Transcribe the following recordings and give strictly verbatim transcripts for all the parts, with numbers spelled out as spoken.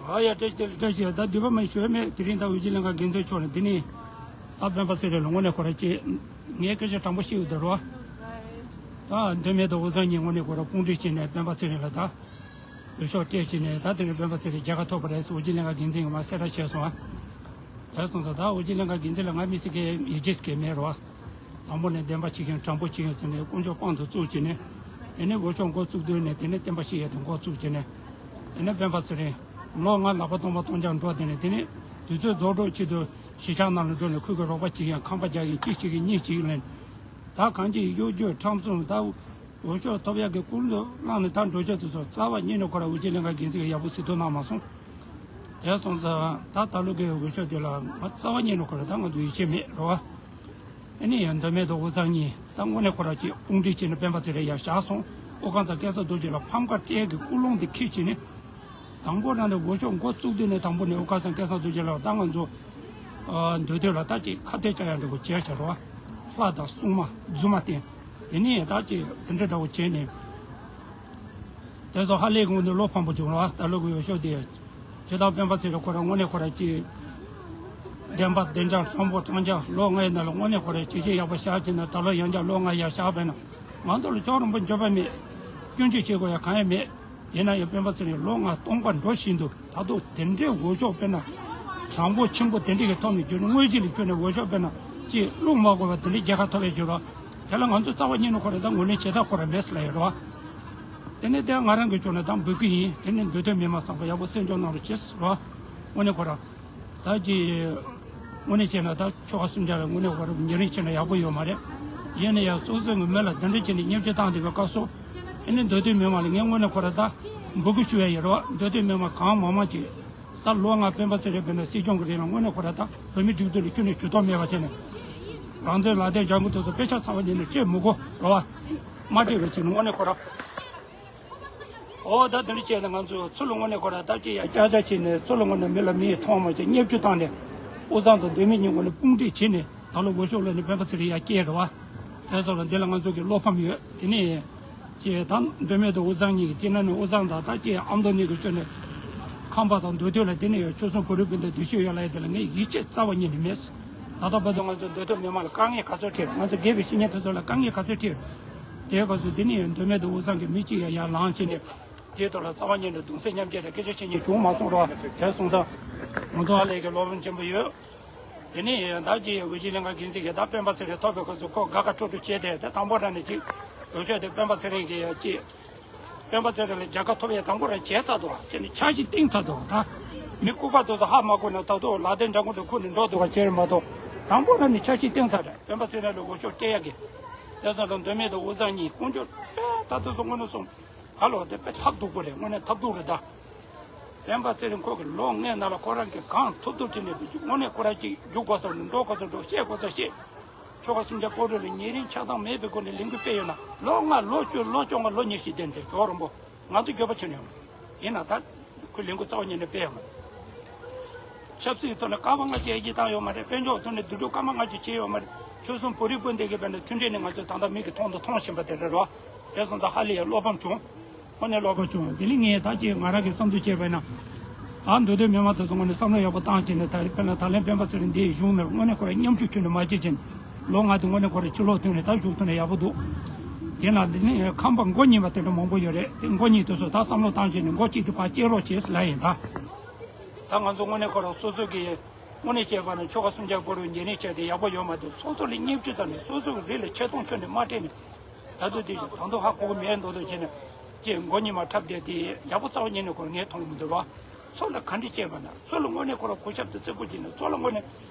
ཨ་ཡ་བཀྲ་ཤིས་བདེ་ལེགས། བཀྲ་ཤིས། ད་འདུས་པ་མ་ཞུས་མེད། དེ་རིང་ད་འོས་སྦྱོར་ལྷན་ཁང་འགན་འཛིན་མཆོག་ནས་འདི་ནི་ད་སྤེན་པ་ཚེ་རིང་ལ་དངོས་གནས་ཁོ་ར་ཅིག་ངས་སྐད་ཆ་དྲང་པོ་བཤད་ཡོད་དོ་རོ། ད་དོན་མེད་དུ་དབུས་གཙང་གཉིས་དངོས་གནས་ཁོ་ར་དཔུང་སྒྲིག་བྱས་ནས་སྤེན་པ་ཚེ་རིང་ལ་ད་འོས་ཤོག་སྤྲད་བྱས་ནས། ད་དེ་རིང་སྤེན་པ་ཚེ་རིང་རྒྱལ་ཁ་ཐོབ་པ་རེད་ཟེར་འོས་སྦྱོར་ལྷན་ཁང་འགན་འཛིན་གྱིས་མར་གསལ་བསྒྲགས་བྱས་སོང་ཨ། དེ་སོང་ཙང་ད་འོས་སྦྱོར་ལྷན་ཁང་འགན་འཛིན་ལ་ང་དམིགས་བསལ་གྱི་ཡིད་ཆེས་གང་ཡང་མེད་རོ། དང་པོ་ནས་བདེན་པ་བྱེད་མཁན་དྲང་པོ་བྱེད་མཁན་ཟེར་ནས་དཀོན་མཆོག་དཔང་དུ་བཙུགས་བྱས་ནས། དེ་ནས་འོས་ཤོག་འགོ་བཙུགས་དུས་ནས་དེ་ནས་བསྟན་པ་ཤེས་ཡོན་དེ་འགོ་བཙུགས་བྱས་ནས། དེ་ནས་སྤེན་པ་ཚེ་རིང་ལོ་ལྔ་ལག་པ་སྟོང་པ་སྟོང་རྐྱང་འགྲོ། དེ་ནས་དེ་ནས་དུས་ཚོད་རྫོགས་འགྲོ་ཆེད་དུ་གཞིས་ཆགས་ནང་ལ་འགྲོ་ནས་ཁོས་ཀྱི་རོགས་པ་བྱེད་མཁན་ཁང་པ་རྒྱག་མཁན་གཅིག་བྱེད་མཁན་གཉིས་བྱེད་མཁན་ལ། ད་གང་ཅི་གཡོ་སྒྱུ་ཁྲམ་གསུམ། ད་འོས་ཤོག་ཐོབ་ཡག་གི་ཀུན་ཏུ་བླངས་ནས་ད་འགྲོ་ཆེད་དུ་སོ་རྩ་བ་ཉིད་ནས་ཁོ་ར་འོས་སྦྱོར་ལྷན་ཁང་འགན་འཛིན་གྱིས་ཡག་པོ་གཟིགས་རྟོག་གནང་མ་སོང་། དེ་སོང་ཙང་ད་ད་ལོ་གི་འོས་ཤོག་དེ་ལ་ང་རྩ་བ་ཉིད་ནས་ཁོ་ར་ད་ང་ཚོ་ཡིད་ཆེས་མེད་རོ། ཨ་ནི་ཡང་མདོ་སྨད་དང་དབུས་གཙང་གཉིས་ད་དངོས་གནས་ཁོ་ར་ཅིག་དཔུང་སྒྲིག་བྱས་ནས་སྤེན་པ་ཚེ་རིང་ཡར་བཞག་སོང་། དབུ་དཀར་ཚང་སྐལ་བཟང་རྡོ་རྗེ་ལ་ཕམ་ཁ་སྤྲད་ཀྱི་ཀུན་སློང་འདི་འཁྱེར་བྱས་ནས། དང་པོ་རང་ནས་འོས་ཤོག་འགོ་བཙུགས་དུས་ནས་དང་པོ་ནས་དབུ་དཀར་ཚང་སྐལ་བཟང་རྡོ་རྗེ་ལགས་ད་ང་ཚོ་ཨ་འདོད་འདོད་ལ་ད་ཅིག་ཁ་གཏད་བཅག་ཡག་འདྲ་པོ་བྱས་བྱས་རོ། ལྷ་དང་སྲུང་མ་རྫུན་མ་བསྟེན། དེ་ནས་ད་ཅིག་དེ་འདྲ་འདྲ་པོ་བྱས་ནས། དེ་ཚོ་ཧ་ལས་ཀྱི་ངོ་ནས་བློ་ཕམ་པོ་བྱུང་རོ། ད་ལོ་གི་འོས་ཤོག་དེ། ཇི་ལྟར་སྤེན་པ་ཚེ་རིང་ཁོ་རང་དངོས་གནས་ཁོ་རང་ཅིག་བདེན་པ་བདེ་འཇགས་ལྷམ་པོ་ཐང་འཇགས་ལོ་ལྔའི་ནང་ལ་དངོས་གནས་ཁོ་རང་ཇེ་ཆེ་ཡག་པོ་བཞག་བྱས་ན། ད་ལོ་ཡང་བསྐྱར་ལོ་ལྔ་ཡར་བཞག་པས་ན་ང་ཚོ་ལ་ཅོག་རིན་པོ་འཇོག་པ་མེད། སྐྱོན་བརྗོད་བྱེད་དགོས་ཡ་གང་ཡང་མེད། ཡིན་ན་ཡང་སྤེན་པ་ཚེ་རིང་ལོ་ལྔ་སྟོང་པ་འགྲོ་བཞིན་དུ་ད་དུང་དེ་འདྲའི་འོས་ཤོག་དཔེར་ན་གྲངས་འབོར་ཆེན་པོ་དེ་འདྲ་གི་ཐོག་ནས་བསྐྱོན་ནས་དངོས་གཞི་ལ་བསྐྱོན་ནས་འོས་ཤོག་དཔེར་ན་ཅིག་བླུག་མ་དགོས་པ་དེ་འདྲའི་རྒྱལ་ཁ་ཐོབ་པའི་བརྗོད་རོགས། དེ་ལ་ང་ཚོ་རྩ་བ་ཉིད་ནས་ཁོ་རང་ད་ངོས་ལེན་བྱེད་ཐབས་ཁོ་རང་མེད་ཟེར་ལབ་ཡོད་རོགས། དེ་ནས་དེ་ང་རང་གི་ཕྱོགས་ནས་ད་འབོད་སྐུལ་ཡིན། དེ་ནས་འདོད་དོན་མི་མང་བསམ་པ་ཡག་པོ་གསན་སྦྱོང་གནང་རོགས་བྱེད་ཟེར་རོགས། དངོས་གནས་ཁོ་རང་ད་ཀྱི་དངོས་གནས་བྱས་ན་ད་ཆོལ་ཁ་གསུམ་ཆ་ལ་དངོས་གནས་ཁོ་རང་ཉེ་རིང་བྱས་ན་ཡག་པོ་ཡོད་མ་རེད། ཡིན་ན་ཡང་སོ་སོའི་མི་ལ་འདི་འདྲ་བྱས་ནས་བརྙས་བཅོས་བཏང་བསྡད་པའི་སྐབས་སུ། ཨ་ནི་འདོད་དོན་མི་མང་ལ་ངས་དངོས་གནས་ཁོ་རང་ད་འབོད་སྐུལ་ཞུ་ཡ་ཡོད་རེད་བ། འདོད་དོན་མི་མང་གང་མང་མང་ཅིག་ད་ལོ་ལྔ་སྤེན་པ་ཚེ་རིང་དཔེར་ན་སྲིད་སྐྱོང་གི་རིང་ལ་དངོས་གནས་ཁོ་རང་ད་བོད་མི་སྒྲིག་འཛུགས་ལ་ཁྱོན་ནས་ཇུས་གཏོགས་མེད་པ་བྱས་ནས། རང་དོན་ལག་དེབ་ལྗང་ཁུ་དེ་ཚོ་དཔེ་ཆ་ཚང་བ་ཉིད་ནས་སྤྲད་མི་དགོས་རེད་བ། མ་སྤྲད་པ་བྱས་ནས་དངོས་གནས་ཁོ་རང་། ཨོ་ད་དེ་འདྲ་བྱས་ནས་ང་ཚོ་ཚུར་ལ་དངོས་གནས་ཁོ་རང་ད་ཅི་ཡང་སྐྱག་ཆ་བྱས་ནས་ཚུར་ལ་དངོས་གནས་མི་ལ་མིས་མཐོང་མ་བྱས་བརྙས་བཅོས་བཏང་ནས། དབུས་གཙང་དང་མདོ་སྨད་གཉིས་དངོས་གནས་དཔུང་སྒྲིག་བྱས་ནས་ད་ལོ་འོས་ཤོག་ལེན་ནས་སྤེན་པ་ཚེ་རིང་ཡར་བསྐྱལ་རེད་བ། དེ་ཚོ་ལ་འདི་ལ་ང་ཚོ་གི་བློ་ཕམ་ཡོད། དེ་ནས་ཅེས་ད་མདོ་སྨད་དང་དབུས་གཙང་གཉིས་ཀྱི་དེ་ན་ནི་དབུས་གཙང་དང་ད་ཅི་ཨ་མདོ་གཉིས་ཀྱི་ཕྱོགས་ནས་ཁམས་པ་དང་མདོ་སྟོད་ལ་དེ་ནས་ཡང་ཆོལ་གསུམ་བོད་རིགས་སྤུན་ཟླ་འདུ་ཤེས་ཡོད་ལབ་ཡ་དེ་ལ་ངས་ཡིད་ཆེས་རྩ་བ་ཉིད་ནས་མེད། ད་ལྟ་བར་དུ་ང་ཚོ་མདོ་སྟོད་མི་མང་ལ་དཀའ་ངལ་ག་ཚོད་འཕྲད། ང་ཚོ་རྒས་པའི་བཤེས་གཉེན་དེ་ཚོ་ལ་དཀའ་ངལ་ག་ཚོད་འཕྲད། དེའི་སྐབས་སུ་དེ་ནས་ཡང་མདོ་སྨད་དང་དབུས་གཙང་གི་མི་གཅིག་ཡང་ཡར་ལངས་བྱས་ནས་དེའི་ཐོག་ལ་རྩ་བ་ཉིད་ནས་གདུང་སེམས་མཉམ་སྐྱེད་དང་སྐད་ཆ་བཤད་མཁན་བྱུང་མ་སོང་རོགས། དེ་སོང་ཙང་ང་ཚོ་ཧ་ལས་ཀྱི་བློ་ཕམ་ཆེན་པོ་ཡོད། དེ་ནས་ད་ཅི་འོས་སྦྱོར་ལྷན་ཁང་འགན་འཛིན་གྱིས་ད་སྤེན་པ་ཚེ་རིང་ཐོབ་པའི་སྐབས་སུ་ཁོ་དགའ་དགའ་སྤྲོ་སྤྲོ་བྱས་ཏེ། ད་དང་པོ་རང་ནས་ཅིག་འོས་ཤོག་དེ་སྤེན་པ་ཚེ་རིང་གིས་ཡ་ཅིག་སྤེན་པ་ཚེ་རིང་ལ་རྒྱལ་ཁ་ཐོབ་ཡས་དང་པོ་རང་བྱས་ཚར་འདུག་བ། དེ་ནས་འཆར་གཞི་བཏིང་ཚར་འདུག་བ། ད་མི་ལྐུགས་པ་དེ་ཚོ་ཧ་མ་གོ་ནས་ད་དུང་ལག་དེབ་ལྗང་ཁུ་དེ་ཁུར་ནས་འགྲོ་འདུག་བ་བྱས་རེད་མ་གཏོགས། དང་པོ་རང་ནས་འཆར་གཞི་བཏིང་ཚར་རེད། སྤེན་པ་ཚེ་རིང་ལ་འོས་ཤོག་སྤྲད་ཡག་གི། དེ་ཚོ་ལ་མདོ་སྨད་དང་དབུས་གཙང་གཉིས་དཀོན་མཆོག་དཔེ་ད་དེ་ཚོ་དངོས་གནས་སོང་། ཧ་ལོ་དེ་དཔེ་ཐབས་སྡུག་པོ་རེད། དངོས་གནས་ཐབས་སྡུག་རེད་ད། སྤེན་པ་ཚེ་རིང་ཁོ་གི་ལོ་ལྔའི་ནང་ལ་ཁོ་རང་གིས་གང་ཐུབ་ཐུབ་བྱས་ནས་དངོས་གནས་ཁོ་རང་གཅིག་རྒྱུག་དགོས་ས་རུ་འགྲོ་དགོས་ས་འགྲོ། བཤད་དགོས་ས་བཤད། ཆོལ་ཁ་གསུམ་ཆ་བོད་རིགས་ལ་ཉེ་རིང་ཆགས་སྡང་མེད་པའི་སྒོ་ནས་ལས་འགུལ་སྤེལ་ཡོད་ན། ལོ་ལྔ་ལོ་བཅུ་ལོ་བཅོ་ལྔ་ལོ་ཉི་ཤུ་ལྡན་ཏེ་ཇོ་རིན་པོ། ང་ཚོ་འགྱོད་པ་ཆེ་ནས་ཡོང་། ཡིན་ན་ད་ཁོས་ལས་འགུལ་རྩ་བ་ཉིད་ནས་སྤེལ་ཡོད་མ་རེད། ཆབ་སྲིད་ཐོག་ནས་སྐར་མ་ལྔ་བཅུ་ཡར་རྒྱས་བཏང་ཡོད་མ་རེད། དཔལ་འབྱོར་ཐོག་ནས་བསྡུ་སྒྲིག་སྐར་མ་ལྔ་བཅུ་བྱས་ཡོད་མ་རེད། ཆོལ་གསུམ་བོད་རིགས་སྤུན་ཟླ་གི་བར་ནས་མཐུན་སྒྲིལ་ནི་ང་ཚོས་ད་ལྟ་མིག་གིས་མཐོང་དང་མཐོང་བཞིན་པ་དེ་རེད་རོ། དེ་སོང་ཙང་ཧ་ལས་ཡ་བློ་ཕམ་བྱུང་། དངོས་གནས་བློ་ཕམ་བྱུང་། དེ་ནི་ངས་ད་ཅིག་ང་རང་གི་བསམ་ཚུལ་བྱས་པ་ཡིན་ན། ཨ་མདོ་སྟོད་མི་མང་དེ་ཚོ་དངོས་གནས་བསམ་བློ་ཡག་པོ་བཏང་བྱས་ནས། ད་དཔེར་ན་ད་ལན་སྤེན་པ་ཚེ་རིང་འདིར་བཞུགས་ནས་དངོས་གནས་ཁོ་རང་མཉམ་ཞུགས་ཁྱོན་ནས་མ་བྱེད་ཅིང་། ལོ་ལྔ་དེ་དངོས་གནས་ཁོ་རང་ཕྱི་ལོགས་ཐོན་ནས་ད་བཞུགས་ཐུབ་ན་ཡག་པོ་འདུག་དེ་ན་འདི་ནི་ཁམས་པ་མགོ་རྙིང་པ་དེ་འདྲ་མང་པོ་ཡོད་རེད། དེ་མགོ་རྙིང་དེ་ཚོ་ད་བསམ་བློ་བཏང་བྱས་ནས་མགོ་གཅིག་ཏུ་ཕར་སྐྱེལ་རོགས་བྱེད་ཟེར་ལབ་ཡིན་ད། ད་ང་ཚོ་དངོས་གནས་ཁོ་རང་སོ་སོ་གི་དངོས་གནས་བྱས་པ་ན་ཆོལ་ཁ་གསུམ་ཆ་བོད་རིགས་ཉེ་རིང་བྱས་ཏེ་ཡག་པོ་ཡོད་མ་རེད། སོ་སོ་ལ་བརྙས་བཅོས་དང་ནི་སོ་སོ་གི་རིགས་ལ་ཆེ་མཐོང་ཁྱོན་ནས་མ་སྤྲད་ནས། ད་དུང་དེ་བཞིན་ད་དུང་ཧ་གོ་གི་མེད་མདོག་མདོག་བྱས་ནས་ཀྱེ་མགོ་གཉིས་མ་འཁྲབ་བསྡད་དེ་ཡག་པོ་རྩ་བ་ཉིད་ནས་ཁོ་ངས་མཐོང་མི་འདུག་རོ། ཚུར་ལ་ག་འདྲ་བྱས་པ་ན་ཚུར་ལ་དངོས་གནས་ཁོ་རང་གུས་ཞབས་དང་བརྩི་བཀུར་བྱས་ནས་ཚུར་ལ་དངོས་གནས་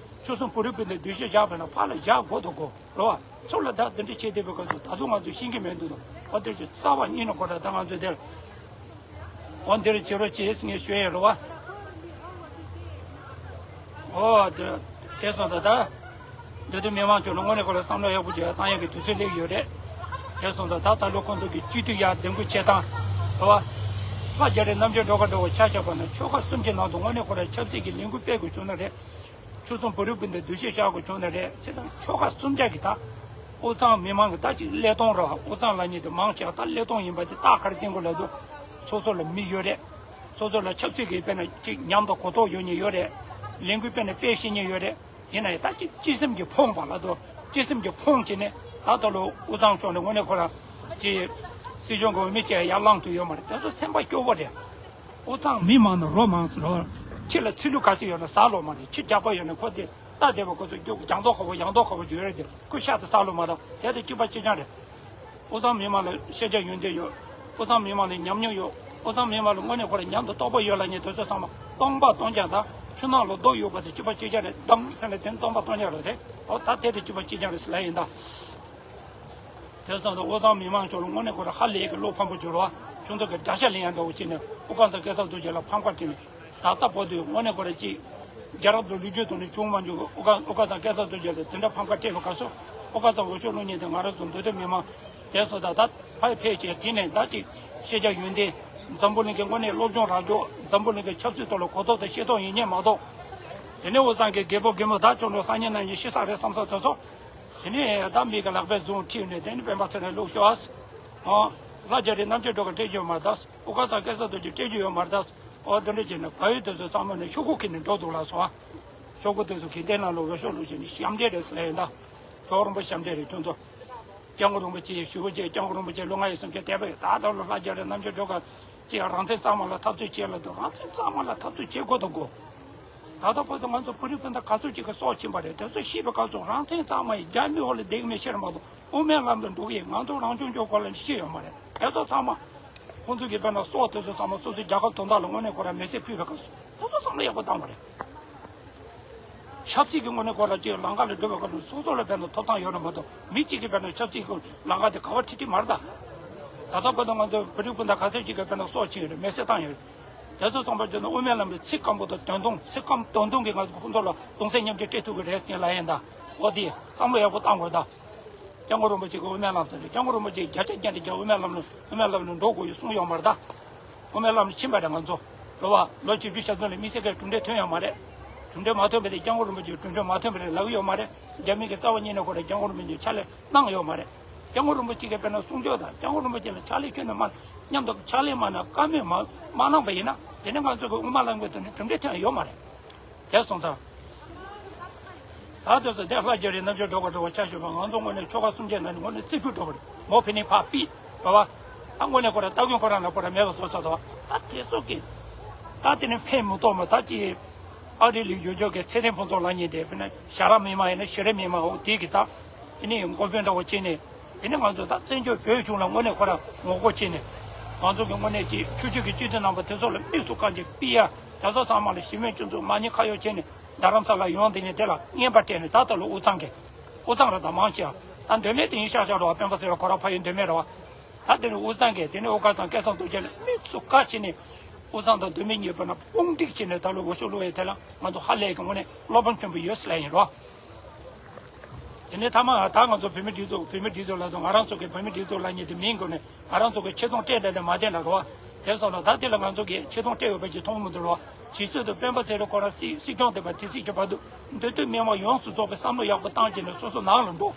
ཆོལ་གསུམ་བོད་རིགས་སྤུན་ཟླའི་འདུ་ཤེས་བཞག་པ་ན་ཕར་ལ་བཞག་དགོས་དང་དགོས་རོ། ཚུར་ལ་ད་འདི་འདྲ་བྱས་བསྡད་པའི་སྐབས་སུ་ད་དུང་ང་ཚོས་ཤེས་ཀྱི་མེད་འདུག་ན། ཨོ་དེ་ཚོ་རྩ་བ་ཉིད་ནས་ཁོ་རང་ད་ང་ཚོས་དེར། འོ་འདིར་བྱེད་རོགས་བྱེད་ཟེར་ངས་ཞུ་ཡས་རེད་བ། ཨོ་དེ་དེ་སོང་ད་ད། འདི་དུས་མི་མང་ཚོ་ལ་དངོས་གནས་ཁོ་ལ་བསམ་བློ་ཡག་པོ་བྱས་བཏང་ཡག་གི་དུས་ཚོད་སླེབས་ཡོད་རེད། དེ་སོང་ད་ད་ད་ལོ་ཁོང་ཚོ་གི་སྤྱི་འཐུས་ཡར་འདེམས་བསྐོ་བྱེད་སྟངས་རེད་བ། ལྷ་རྒྱ་རི་རྣམ་རྒྱལ་སྒྲོལ་དཀར་འདྲ་བོ་ཆ་བཞག་པ་ན་ཆོལ་ཁ་གསུམ་གྱི་ནང་དུ་དངོས་གནས་ཁོ་ར་ཆབ་སྲིད་ཀྱི་ལས་འགུལ་སྤེལ་དགོས་བྱུང་ན་རེད། ཆོལ་གསུམ་བོད་རིགས་སྤུན་ཟླའི་འདུ་ཤེས་བཞག་དགོས་བྱུང་ན་རེད། བྱས་ཙང་ཆོལ་ཁ་གསུམ་ཆ་གི་ད་དབུས་གཙང་མི་མང་གི་ད་ཅིག་བློས་གཏོང་རེད་བ། དབུས་གཙང་ལབ་མཁན་དེ་མང་ཆེ་བ་ད་བློས་གཏོང་ཡིན་པ་དེ་རྟགས་ག་རེ་བསྟན་དགོས་ལབ་དུས་སོ་སོ་ལ་མི་ཡོད་རེད། སོ་སོ་ལ་ཆབ་སྲིད་ཀྱི་དཔེར་ན་ཅིག་མཉམ་དུ་གོ་རྟོགས་ཡོད་མཁན་ཡོད་རེད། ལས་འགུལ་དཔེར་ན་སྤེལ་ཤེས་མཁན་ཡོད་རེད། ཡིན་ན་ཡང་ད་ཅིག་སྤྱི་སེམས་ཀྱི་ཕོངས་པ་ལ་དོ། སྤྱི་སེམས་ཀྱི་ཕོངས་བྱས་ནས་ད་ལྟ་ལོ་དབུས་གཙང་ཕྱོགས་ནས་དངོས་གནས་ཁོ་རང་ཅིག་སྲིད་གཞུང་གི་འོས་མི་བཅས་ཡར་ལངས་ཐུབ་ཡོད་མ་རེད། དེ་ཚོ་སེམས་པ་སྐྱོ་བོ་རེད། དབུས་གཙང་མི་མང་ནི་རོ་མང་སུ་རོ། ཁྱི་ལ་ཚིལ་ལུ་ག་ཚོད་ཡོད་ན་ཟ་ལོ་མ་རེད། ཁྱི་རྒྱགས་པ་ཡོད་ན་ཁོ་དེ་ལྟ་བསྡད་པ་ཁོ་ཚོ་རྒྱུག་རྒྱང་མདོག་ཁ་པོ་ཡང་མདོག་ཁ་པོ་བརྗོད་རེད་དེ་ཁོ་ཤ་དེ་ཟ་ལོ་མ་རེད། དེ་དེ་གཅིག་པ་གཅིག་རྐྱང་རེད། དབུས་གཙང་མི་མང་ལ་ཤེས་བྱ་ཡོན་ཏན་ཡོད། དབུས་གཙང་མི་མང་ལ་ཉམས་མྱོང་ཡོད། དབུས་གཙང་མི་མང་ལ་དངོས་གནས་ཁོ་རང་མཉམ་དུ་རྟོགས་པ་ཡོད་ལབ་མཁན་དེ་ཚོ་ཚང་མ་སྟོང་པ་སྟོང་རྐྱང་དང་ཆུ་ནང་ལ་རྡོ་གཡུགས་པ་དེ་གཅིག་པ་གཅིག་རྐྱང་རེད། གཏམ་ཟེར་ན་དེ་སྟོང་པ་སྟོང་རྐྱང་རེད་དེ། འོ་ད་དེ་དེ་གཅིག་པ་གཅིག་རྐྱང་རེད་ཟེར་ལབ་ཡིན་ད། དེ་སོང་ཙང་དབུས་གཙང་མི་མང་ཚོ་ལ་དངོས་གནས་ཁོ་རང་ཧ་ལས་ཀྱི་བློ་ཕམ་པོ་བྱུང་རོགས། ཁྱོད་ཚོ་གི་དགྲ་ཤ་ལེན་ཡ་འདྲ་བོ་བྱས་ནས་དབུ་དཀར་ཚང་སྐལ་བཟང་རྡོ་རྗེ་ལ་ཕམ་ཁ་སྤྲད་ནས་ད་ལྟ་བར་དུ་དངོས་གནས་ཁོ་རང་ཅིག་རྒྱལ་རབས་དང་ལོ་རྒྱུས་ཐོག་ནས་བྱུང་མ་བྱུང་གི། དབུ་དཀར་དབུ་དཀར་ཚང་སྐལ་བཟང་རྡོ་རྗེ་ལ་དེ་འདྲ་ཕམ་ཁ་སྤྲད་པའི་སྐབས་སུ་དབུ་དཀར་ཚང་འོས་ཤོག་བླུག་མཁན་དེ་ང་རང་ཚོ་མདོ་སྟོད་མི་མང་དེ་སོང་ཙང་ད་ཕར་ཕེབས་བྱས་དེ་ནས་ད་ཅིག་ཤེས་བྱ་ཡོན་ཏན་འཛམ་བུ་གླིང་གི་དངོས་གནས་སློབ་སྦྱོང་རག་རྒྱུ། འཛམ་བུ་གླིང་གི་ཆབ་སྲིད་ཐོག་ལ་གོ་རྟོགས་དང་ཤེས་རྟོགས་ཡོད་མཁན་མ་གཏོགས། དེ་ནས་དབུས་གཙང་གི་རྒད་པོ་རྒན་མོ་ད་ཁྱོད་ཚོ་སང་ཉིན་གནངས་ཉིན་ཤི་ས་རེད་བསམ་ས་དེ་ཚོ། དེ་ནས་ད་མི་གི་ལག་པའི་བཟུང་ཁྲིད་ནས་དེ་ནས་སྤེན་པ་ཚེ་རིང་ལུག་ཤོག་ཨ། ལྷ་རྒྱ་རི་རྣམ་རྒྱལ་སྒྲོལ་དཀར་སྤྲད་རྒྱུ་ཡོད་མ་རེད་ད། དབུ་དཀར་ཚང་སྐལ་བཟང་རྡོ་རྗེ་སྤྲད་རྒྱུ་ཡོད་མ་རེད་ད། ཨོ་དེ་འདྲ་བྱས་ནས་བལ་ཡུལ་དེ་ཚོ་ཚང་མ་ནས་ཤོག་གུ་ཁྱེར་ནས་འགྲོ་འདུག་ལ་སོང་ཨ། ཤོག་གུ་དེ་ཚོ་གྱེར་འདེབས་གནང་ལ་འོས་ཤོག་བླུགས་བྱས་ནས་ཞབས་འདྲེན་རེད་ཟེར་ལབ་ཡིན་ད། གྲོགས་རིན་པོ་ཞབས་འདྲེན་རེད་ཁྱོད་ཚོ། སྐྱབས་མགོན་རིན་པོ་ཆེ་ཞུ་བ་བྱས། སྐྱབས་མགོན་རིན་པོ་ཆེ་ལོ་ལྔ་ཡི་སེམས་ཁྱེར་དད་པ་ཡོད། ད་ལྟ་ལོ་ལྷ་རྒྱ་རི་རྣམ་རྒྱལ་སྒྲོལ་དཀར་ཅིག་རང་བཙན་གཙང་མ་ལ་འཐབ་རྩོད་བྱེད་ལ་འདུག་རང་བཙན་གཙང་མ་ལ་འཐབ་རྩོད་བྱེད་དགོས་དང་དགོས། ད་ལྟ་བར་དུ་ང་ཚོ་བོད་རིགས་སྤུན་ཟླ་ག་ཚོད་ཅིག་གི་སྲོག་ཕྱིན་པ་རེད། དེ་ཚོ་ཤི་བའི་སྐབས་སུ་རང་བཙན་གཙང་མ་ཡིས་རྒྱ་མི་འོག་ལ་བསྡད་ཀྱི་མེད་ཤེས་ར་མ་གཏོགས་དབུ་མའི་ལམ་དུ་འགྲོ་གི་ཡིན། ང་ཚོ་རང་སྐྱོང་ལྗོངས་སྐོར་ལ་ཤེས་ཡོད་མ་རེད། དེ་ཚོ་ཚང་མ་ཁོང་ཚོ་གི་དཔེར་ན་སྲོག་དེ་ཚོ་ཚང་མ་སོ་སོའི་རྒྱལ་ཁབ་དོན་དག་ལ་དངོས་གནས་ཁོ་རང་མེ་སྲེག་ཕུལ་བའི་སྐབས་སུ་དེ་ཚོ་བསམ་བློ་ཡག་པོ་བཏང་བ་རེད། ཆབ་སྲིད་ཀྱི་ངོས་ནས་ཁོ་རང་ཅིག་ལམ་ཁ་ལ་འགྲོ་བའི་སྐབས་སུ་སོ་སོ་ལ་དཔེར་ན་ཐོབ་ཐང་ཡོད་ན་མ་གཏོགས་མི་གཅིག་གིས་དཔེར་ན་ཆབ་སྲིད་ཀྱི་ལམ་ཁ་དེ་ག་པར་ཁྲིད་ཁྲིད་མ་རེད་ད། ད་ལྟ་བར་དུ་ང་ཚོ་བོད་རིགས་སྤུན་ཟླ་ག་ཚོད་ཅིག་གིས་དཔེར་ན་སྲོག་ཕྱིན་ཡོད་རེད། མེ་སྲེག་བཏང་ཡོད་རེད། དེ་ཚོ་ཚང་མ་བརྗོད་ན་དབུ་མའི་ལམ་གྱི་ཚིག་སྐམ་པོ་དང་དོན་ཐུང་། ཚིག་སྐམ་དོན་ཐུང་གིས་ང་ཚོ་ཁོང་ཚོ་ལ་གདུང་སེམས་མཉམ་སྐྱེད་སྤྲད་ཐུབ་ཀྱི་རེད་ཟེར་ལབ་ཡིན་ད། འོ་དེ་བསམ་བློ་ཡག་པོ་བཏང་དགོས་ད། སྐྱབས་མགོན་རིན་པོ་ཆེ་གིས་དབུ་མའི་ལམ་ཟེར་ཏེ། སྐྱབས་མགོན་རིན་པོ་ཆེས་བརྒྱ་ཆ་བརྒྱ་ནས་བརྒྱ་དབུ་མའི་ལམ་ལ་དབུ་མའི་ལམ་ལ་འགྲོ་དགོས་ཡོད་གསུངས་ཡོད་མ་རེད་ད། དབུ་མའི་ལམ་ལ་ཕྱིན་པ་རེད་ང་ཚོ། རེད་བ། ལོ་བཞི་བཅུ་ཞེ་བདུན་ལ་དམིགས་བསལ་གྱི་གྲུབ་འབྲས་ཐོན་ཡོད་མ་རེད། གྲུབ་འབྲས་མ་ཐོན་པ་དེ་སྐྱབས་མགོན་རིན་པོ་ཆེའི་གྲུབ་འབྲས་མ་ཐོན་པ་རེད་ལབ་ཀྱི་ཡོད་མ་རེད། རྒྱ་མི་གི་རྩ་བ་ཉིད་ནས་ཁོ་རང་སྐྱབས་མགོན་རིན་པོ་ཆེར་ཕྱག་ལས་གནང་ཡོད་མ་རེད། སྐྱབས་མགོན་རིན་པོ་ཆེ་གིས་དཔེར་ན་གསུང་ཆོས་དང་སྐྱབས་མགོན་རིན་པོ་ཆེ་ལ་ཕྱག་ལས་ཁྱོན་ནས་མ་མཉམ་དུ་ཕྱག་ལས་མ་གནང་བཀའ་མོལ་མ་མ་གནང་པ་ཡིན་ན་དེ་ནི་ང་ཚོ་གི་དབུ་མ་ལམ་གྱི་དོན་དུ་གྲུབ་འབྲས་ཐོན་ཡོད་མ་རེད། དེ་སོང་ཙང་། ད་དེ་ཚོ་དེ་ལྷ་རྒྱ་རི་རྣམ་རྒྱལ་སྒྲོལ་དཀར་འདྲ་བོ་ཆ་བཞག་པ་ང་ཚོ་དངོས་གནས་ཆོལ་ཁ་གསུམ་གྱི་ནང་ནས་དངོས་གནས་རྩེ་ཕུད་འདྲ་བོ་རེད། མོ་ཕི་ནི་ཕ་པི་བ་བ། ད་དངོས་གནས་ཁོ་རང་སྟ་གོན་ཁོ་རང་ལ་ཁོ་རང་མེད་པ་བཟོ་ཚར་འདུག་ད་དེ་ཚོ་གི་ད་དེ་ནི་ཕན་མི་ཐོགས་མོ། ད་ཅི་ཨ་རི་ལ་ཡོད་ཆོག་གི་ཚེ་བརྟན་ཕུན་ཚོགས་ལབ་མཁན་དེ་དཔེར་ན་ཞྭ་ར་མི་མང་ཡིན་ན་ཞྭ་ར་མི་མང་འོ་དེ་གི་ད་དེ་ནི་མགོ་དཔོན་འདྲ་བོ་བྱས་ནས། དེ་ནི་ང་ཚོ་ད་བཙན་བྱོལ་བོད་གཞུང་ལ་དངོས་གནས་ཁོ་རང་ངོ་རྒོལ་བྱས་ནས། ང་ཚོ་གི་དངོས་གནས་ཀྱི་ཆོས་བརྒྱུད་ཀྱི་སྤྱི་འཐུས་རྣམ་པ་དེ་ཚོ་ལ་དམིགས་སུ་བཀར་ཅིག་པི་ཡ་རྒྱལ་ཚོགས་ཚང་མ་ལ་གཞིས་སྨན་སྤྱི་ཚོགས་མ་ཉེས་ཁ་གཡོག་བྱས་ནས་རྡ་རམ་ས་ལ་ཡོང་དེ་ནས་དེ་ལ་རྔན་པ་སྤྲད་ནས། ད་ལྟ་ལོ་དབུས་གཙང་གི་དབུས་གཙང་ར་ད་མང་ཆེ་བ་ད་མདོ་སྨད་དེ་ཡིན་ཤག་ཤག་རོ། སྤེན་པ་ཚེ་རིང་ཁོ་རང་ཕ་ཡུལ་མདོ་སྨད་རེད་བ། ད་དེ་ནས་དབུས་གཙང་གི་དེ་ནས་དབུ་དཀར་ཚང་སྐལ་བཟང་རྡོ་རྗེ་ལ་དམིགས་སུ་བཀར་བྱས་ནས་དབུས་གཙང་དང་མདོ་སྨད་གཉིས་བར་ན་དཔུང་སྒྲིག་བྱས་ནས་ད་ལོ་འོས་ཤོག་བླུགས་ཡས་དེ་ལ་ང་ཚོ་ཧ་ལས་ཀྱི་དངོས་གནས་བློ་ཕམ་ཆེན་པོ་ཡོད་ཟེར་ལབ་ཡིན་རོ། དེ་ནས་མཐའ་མ་ད་ང་ཚོ་བོད་མི་སྒྲིག་འཛུགས་བོད་མི་སྒྲིག་འཛུགས་ལ་དང་ང་རང་ཚོ་གི་བོད་མི་སྒྲིག་འཛུགས་ལ་ཉེ་དུ་མིན་དགོས་ནས་ང་རང་ཚོ་གི་ཆེ་མཐོང་སྤྲད་བསྡད་དེ་མ་བསྡད་ན་རོ། དེ་སོང་ན་ད་དེ་ལ་ང་ཚོ་གི་ཆེ་མཐོང་སྤྲད་ཡོད་པ་ཅིག་མཐོང་མི་འདུག་རོ། ཇི་སྲིད་དུ་སྤེན་པ་ཚེ་རིང་ཁོ་རང་སྲིད་སྲིད་སྐྱོང་དེ་བ་དེ་སྲིད་ཀྱི་བར་དུ་མདོ་སྟོད་མི་མང་ཡོངས་སུ་རྫོགས་པའི་བསམ་བློ་ཡག་པོ་བཏང་བྱས་ནས་སོ་སོ་ནང་ལ་འགྲོ།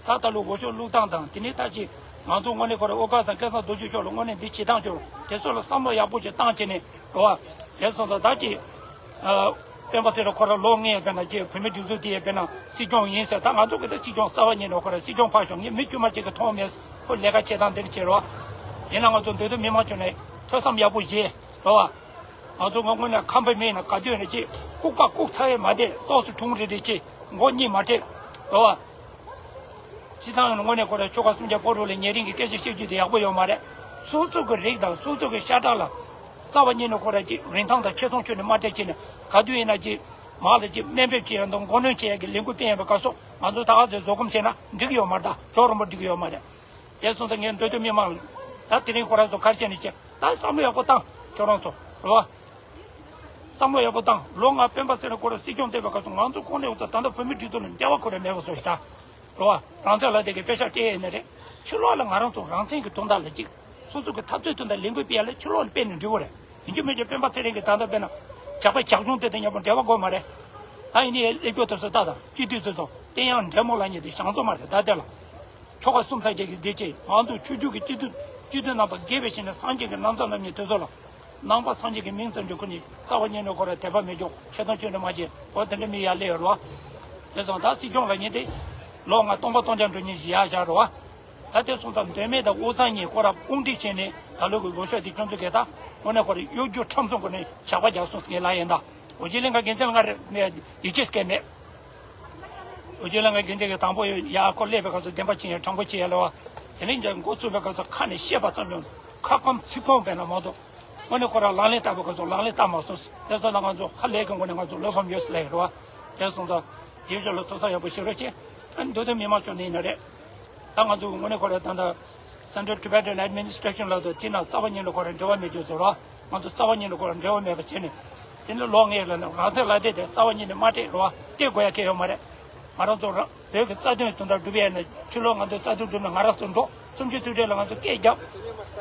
ད་ལྟ་ལོ་འོས་ཤོག་བླུགས་སྟངས་དང་དེ་ནས་ད་ཅི་ང་ཚོ་དངོས་གནས་ཁོ་རང་དབུ་དཀར་ཚང་སྐལ་བཟང་རྡོ་རྗེ་མཆོག་ལ་དངོས་གནས་འདི་བྱེད་སྟངས་ཅིག་དེ་ཚོ་ལ་བསམ་བློ་ཡག་པོ་ཅིག་བཏང་བྱས་ནས་རོ། དེ་སོང་ཙང་ད་ཅི། ཨ། སྤེན་པ་ཚེ་རིང་ཁོ་རང་ལོ་ལྔའི་དཔེར་ན་ཅིག་བོད་མི་སྒྲིག་འཛུགས་དེའི་དཔེར་ན་སྲིད་སྐྱོང་ཡིན་ཟེར། ད་ང་ཚོ་གི་ད་སྲིད་སྐྱོང་གསར་པ་ཉིད་ནས་ཁོ་རང་སྲིད་སྐྱོང་ཕར་ཞོག་ངས་མི་དཀྱུས་མ་ཅིག་གི་མཐོང་མེད། ཁོ་ལས་ཀ་བྱེད་སྟངས་འདིར་བྱེད་རོགས། ཡིན་ན་ང་ཚོ་མདོ་སྟོད་མི་མང་ཚོ་ནས་ཐོས་བསམ་ཡག་པོ་བྱེད་རོགས། ང་ཚོ་ངོ་དངོས་ནས་ཁམས་པ་མིན་ན་ག་དུས་ཡིན་ན་ཅིག་ལྐུགས་པ་ལྐུགས་ཚར་ཡས་མ་བསྡད། ཏོག་ཙམ་གྲུང་རེ་རེ་བྱེད། མགོ་གཉིད་མ་ཁྲིད་རོགས། སྤྱི་བཏང་ཡང་དངོས་གནས་ཁོ་རང་ཆོལ་ཁ་གསུམ་ཆ་བོད་རོགས་ལ་ཉེ་རིང་གི་སྐད་ཆ་བཤད་རྒྱུ་དེ་ཡག་པོ་ཡོད་མ་རེད། སོ་སོ་གི་རིགས་དང་སོ་སོ་གི་ཤ་ཁྲག་ལ་རྩ་བ་ཉིད་ནས་ཁོ་རང་གི་རིན་ཐང་དང་ཆེ་མཐོང་ཁྱོན་ནས་མ་སྤྲད་བྱས་ནས་ག་དུས་ཡིན་ན་ཅིག་མར་ལ་ཅིག་དམའ་འབེབས་བྱེད་ཡ་དང་མགོ་གནོན་བྱེད་ཡ་གི་ལས་འགུལ་སྤེལ་ཡ་བའི་སྐབས་སུ་ང་ཚོ་ད་ག་ཚོད་བཟོད་སྒོམ་བྱས་ན་འགྲིག་གི་ཡོད་མ་རེད། ད་ཇོ་རིན་པོ་འགྲིག་གི་ཡོད་མ་རེད། དེ་སོང་ཙང་ངས་མདོ་སྟོད་མི་མང་ལ་ད་དེ་རིང་ཁོ་རང་ཚོ་ག་རེ་བྱས་ནས་བྱས་ད་བསམ་བློ་ཡག་པོ་བཏང་། ཁྱོད་རང་ཚོ་རེད་བ། བསམ་བློ་ཡག་པོ་བཏང་། ལོ་ལྔ་སྤེན་པ་ཚེ་རིང་ཁོ་རང་སྲིད་སྐྱོང་བསྡད་པའི་སྐབས་སུ་ང་ཚོ་ཁོང་ནས་ད་ལྟ་བོད་མི་སྒྲིག་འཛུགས་ལ་འབྲེལ་བ་ཁོ་རང་མེད་པ་བཟོ་ཞིག་ད། རེད་བ། རང་ཚོད་ལ་དེ་གའི་དཔེ་ཆ་སྤྲད་ཡས་ནི་རེད། ཕྱི་ལོགས་ལ་ང་རང་ཚོ་རང་བཙན་གྱི་དོན་དག་ལ་ཅིག་སོ་སོ་གི་འཐབ་རྩོད་དོན་དག་ལས་འགུལ་སྤེལ་ཡ་ལ་ཕྱི་ལོགས་ལ་སྤེལ་ནས་འགྲིག་གི་རེད། ཡིན་གཅིག་མིན་གཅིག་སྤེན་པ་ཚེ་རིང་གི་ད་ལྟ་དཔེར་ན་ཇག་པ་ཇག་གཞུང་དེ་དང་མཉམ་པོ་འབྲེལ་བ་དགོས་མ་རེད། ད་ཡིན་ནའི་སླེབས་རྒྱུ་དེ་ཚོ་ད་དང་སྤྱི་འཐུས་ཚོ་ཚོ་བསྟན་ཡང་འབྲེལ་མོ་ལ་ཉེ་དེ་བྱང་ཚོ་མ་རེད་ད་དེ་ལ། ཆོལ་ཁ་གསུམ་ས་སྐྱ་གི་བདེ་སྐྱིད་ང་ཚོ་ཆོས་བརྒྱུད་ཀྱི་སྤྱི་འཐུས་སྤྱི་འཐུས་རྣམ་པ་དགེ་བའི་བཤེས་གཉེན་སངས་རྒྱས་ཀྱི་ན་བཟའ་རྣམ་གཉིས་དེ་ཚོ་ལ་ ནང་པ་སངས་རྒྱས་ཀྱི་མིང་ཙམ་གྱིས་ཁོ་ནི་རྩ་བ་ཉིད་ནས་ཁོ་ར་དད་པ་མི་འཇོག་ཆོས་དང་ཆོས་འདྲ་མ་བྱེད་འོ་དེ་འདྲ་མི་ཡར་སླེབས་ཡོད་རེད་བ། དེ་སོང་ད་སྲིད་སྐྱོང་ལབ་མཁན་དེ་ལོ་ལྔ་སྟོང་པ་སྟོང་རྐྱང་འགྲོ་མཁན་ཞིག་ཡར་བཞག་རེད་བ། ད་དེ་སོང་ཙང་མདོ་སྨད་དང་དབུས་གཙང་གཉིས་ཁོ་ར་དཔུང་སྒྲིག་བྱས་ནས་ད་ལོ་གི་འོས་ཤོག་དེ་ཁྱོད་ཚོ་གིས་ད་དངོས་གནས་ཁོ་ར་གཡོ་སྒྱུ་ཁྲམ་གསུམ་སྒོ་ནས་ཇག་པ་རྒྱག་སོང་ཟེར་ངས་ལབ་ཡིན་ད། འོ་རྒྱུན་ལས་ཀ་འགན་འཛིན་ལ་ང་རེ་ངས་ཡིད་ཆེས་སྐད་མེད། འོ་རྒྱུན་ལས་ཀ་འགན་འཛིན་གྱི་དང་པོ་ཡ་ཁོ་སླེབས་པའི་སྐབས་སུ་བདེན་པ་ཅི་ཡང་དྲང་པོ་ཅི་ཡང་ལབ་བ། དེ་ནས་འགོ་ཚུགས་པའི་སྐབས་སུ་ཁ་ནས་བཤད་པ་ཙམ་ཡང་ཁ་སྐམ་ཚིག་སྐམ་བས་ན་མ་གཏོགས། དངོས་གནས་ཁོ་རང་ལག་ལེན་བསྟར་བའི་སྐབས་སུ་ལག་ལེན་བསྟར་མ་སོང་ཟེར། དེ་ཚོ་ལ་ང་ཚོ་ཧ་ལས་ཀྱི་ངོ་ནས་ང་ཚོ་བློ་ཕམ་ཡོད་ཟེར་ལབ་ཡོད་རེད་བ། དེ་སོང་ཙང་ཡུལ་ཤུལ་ལ་ཐོག་ས་ཡག་པོ་ཞེ་དྲག་བྱས། ཨ་ནི་མདོ་སྟོད་མི་མང་ཕྱོགས་ནས་ཡིན་ན་རེད། ད་ང་ཚོ་གི་དངོས་གནས་ཁོ་རང་ད་ལྟ་Central Tibetan Administration ལབ་དུས་དེ་ན་རྩ་བ་ཉིད་ནས་ཁོ་རང་འབྲེལ་བ་མེད་ཅེས་ཟེར་རོ། ང་ཚོ་རྩ་བ་ཉིད་ནས་ཁོ་རང་འབྲེལ་བ་མེད་པ་བྱས་ནས། དེ་ནི་ལོ་ལྔའི་ལ་ནི་རང་བཙན་ལབ་དེ་དེ་རྩ་བ་ཉིད་ནས་མ་སྤྲད་རོ། སྤྲད་དགོས་ཡ་གལ་ཡོད་མ་རེད། ང་རང་ཚོ་རང་བོད་ཀྱི་རྩ་དོན་དོན་དག་སྒྲུབ་ཡ་ནི་ཕྱི་ལོགས་ང་ཚོའི་རྩ་དོན་སྒྲུབ་ན་ང་རང་ཚོ་འགྲོ། གསུམ་བཅུའི་དུས་དྲན་ལ་ང་ཚོ་སྐད་རྒྱབ།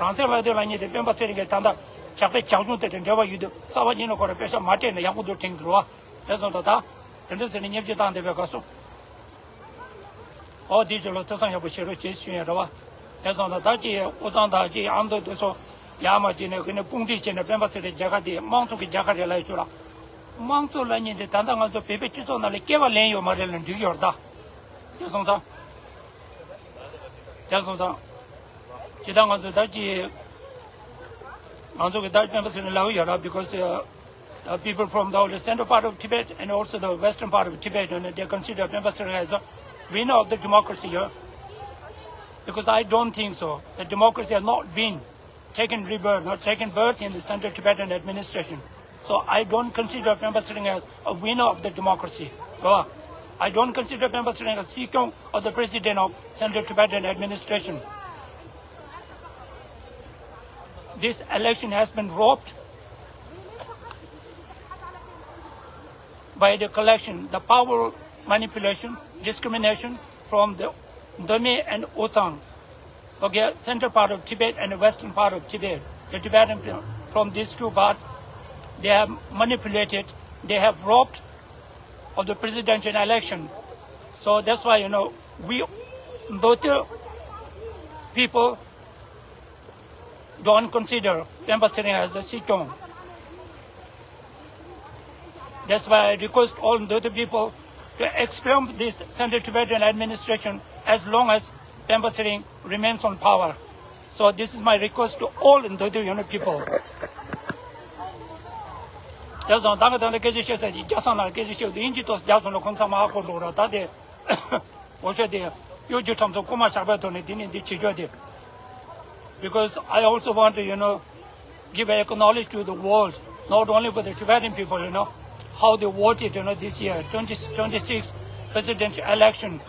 རང་བཙན་ལབ་དེ་ལབ་མཁན་དེ་སྤེན་པ་ཚེ་རིང་གིས་ད་ལྟ་ཇག་པའི་ཇག་གཞུང་དེ་དང་འབྲེལ་བ་ཡོད་དུས་རྩ་བ་ཉིད་ནས་ཁོ་རང་པེ་ཤ་མ་སྤྲད་ན་ཡག་པོ་འདུག་དྲན་གྱི་རེད་བ། དེ་སོང་ཙང་ད། དེ་འདྲ་ཟེར་ནས་བརྙས་བཅོས་བཏང་བསྡད་པའི་སྐབས་སུ། ཨོ་དེའི་ཕྱོགས་ལ་ཐུགས་བསམ་ཡག་པོ་བཞེས་རོགས་བྱེད་ཞུ་ཡ་རེད་བ། དེ་སོང་ཙང་ད་ཅི་དབུས་གཙང་དང་ཅི་ཨ་མདོ་དེ་ཚོ་ཡར་མར་བྱས་ནས་ག་ནས་དཔུང་སྒྲིག་བྱས་ནས་སྤེན་པ་ཚེ་རིང་རྒྱལ་ཁ་དེ་དམངས་གཙོ་གི་རྒྱལ་ཁ་རེད་ལབ་ཡ་ཆོག་ལ། དམངས་གཙོ་ལབ་མཁན་དེ་ད་ལྟ་ང་ཚོ་བོད་པའི་སྤྱི་ཚོགས་ནང་ལ་སྐལ་བ་ལེན་ཡོད་མ་རེད་ལབ་འགྲིག་ཡོད་རེད་ད། དེ་སོང་ཙང་། དེ་སོང་ཙང་། ཇི་ལྟར་ང་ཚོས་ད་ཅི། ང་ཚོ་གི་ད་སྤེན་པ་ཚེ་རིང་ལབ་ཡོད་ར། Because uh, uh, people from the, the central part of Tibet and also the western part of Tibet, you know, they consider Pemba Tsering as a winner of the democracy here. Because I don't think so. The democracy has not been taken rebirth, not taken birth in the Central Tibetan administration. So I don't consider Pemba Tsering as a winner of the democracy. So I don't consider Pemba Tsering as Sikyong or the president of Central Tibetan administration. This election has been robbed by the collection, the power manipulation, discrimination from the Dome and Otsang, okay, central part of Tibet and the western part of Tibet. The Tibetan from these two parts, they have manipulated, they have robbed of the presidential election. So that's why, you know, we, Dote people don't consider Pemba Tsering as a Sikyong. That's why I request all Dote people to expel this Central Tibetan administration as long as Pemba Tsering remains on power. So this is my request to all Dote Yone people. རྒྱ་སོང་ད་ག་ད་ལ་སྐད་ཆ་བཤད་ས་ཅིག་རྒྱ་སོང་ལ་སྐད་ཆ་བཤད་དུས་ཨིན་ཇི་ཏོག་རྒྱ་སོང་ལ་ཁོང་ཚང་མ་ཧ་གོ་འགྲོ་ར་ད་དེ། འོ་ཤོད་དེ། གཡོ་སྒྱུ་ཁྲམ་ཚོ་རྐུ་མ་ཞགས་པའི་ཐོག་ནས་དེ་ནས་འདི་བྱེད་ཆོག་དེ། Because I also want to, you know, give acknowledge to the world, not only for the Tibetan people, you know, how they voted, you know, this year, twenty twenty-six presidential election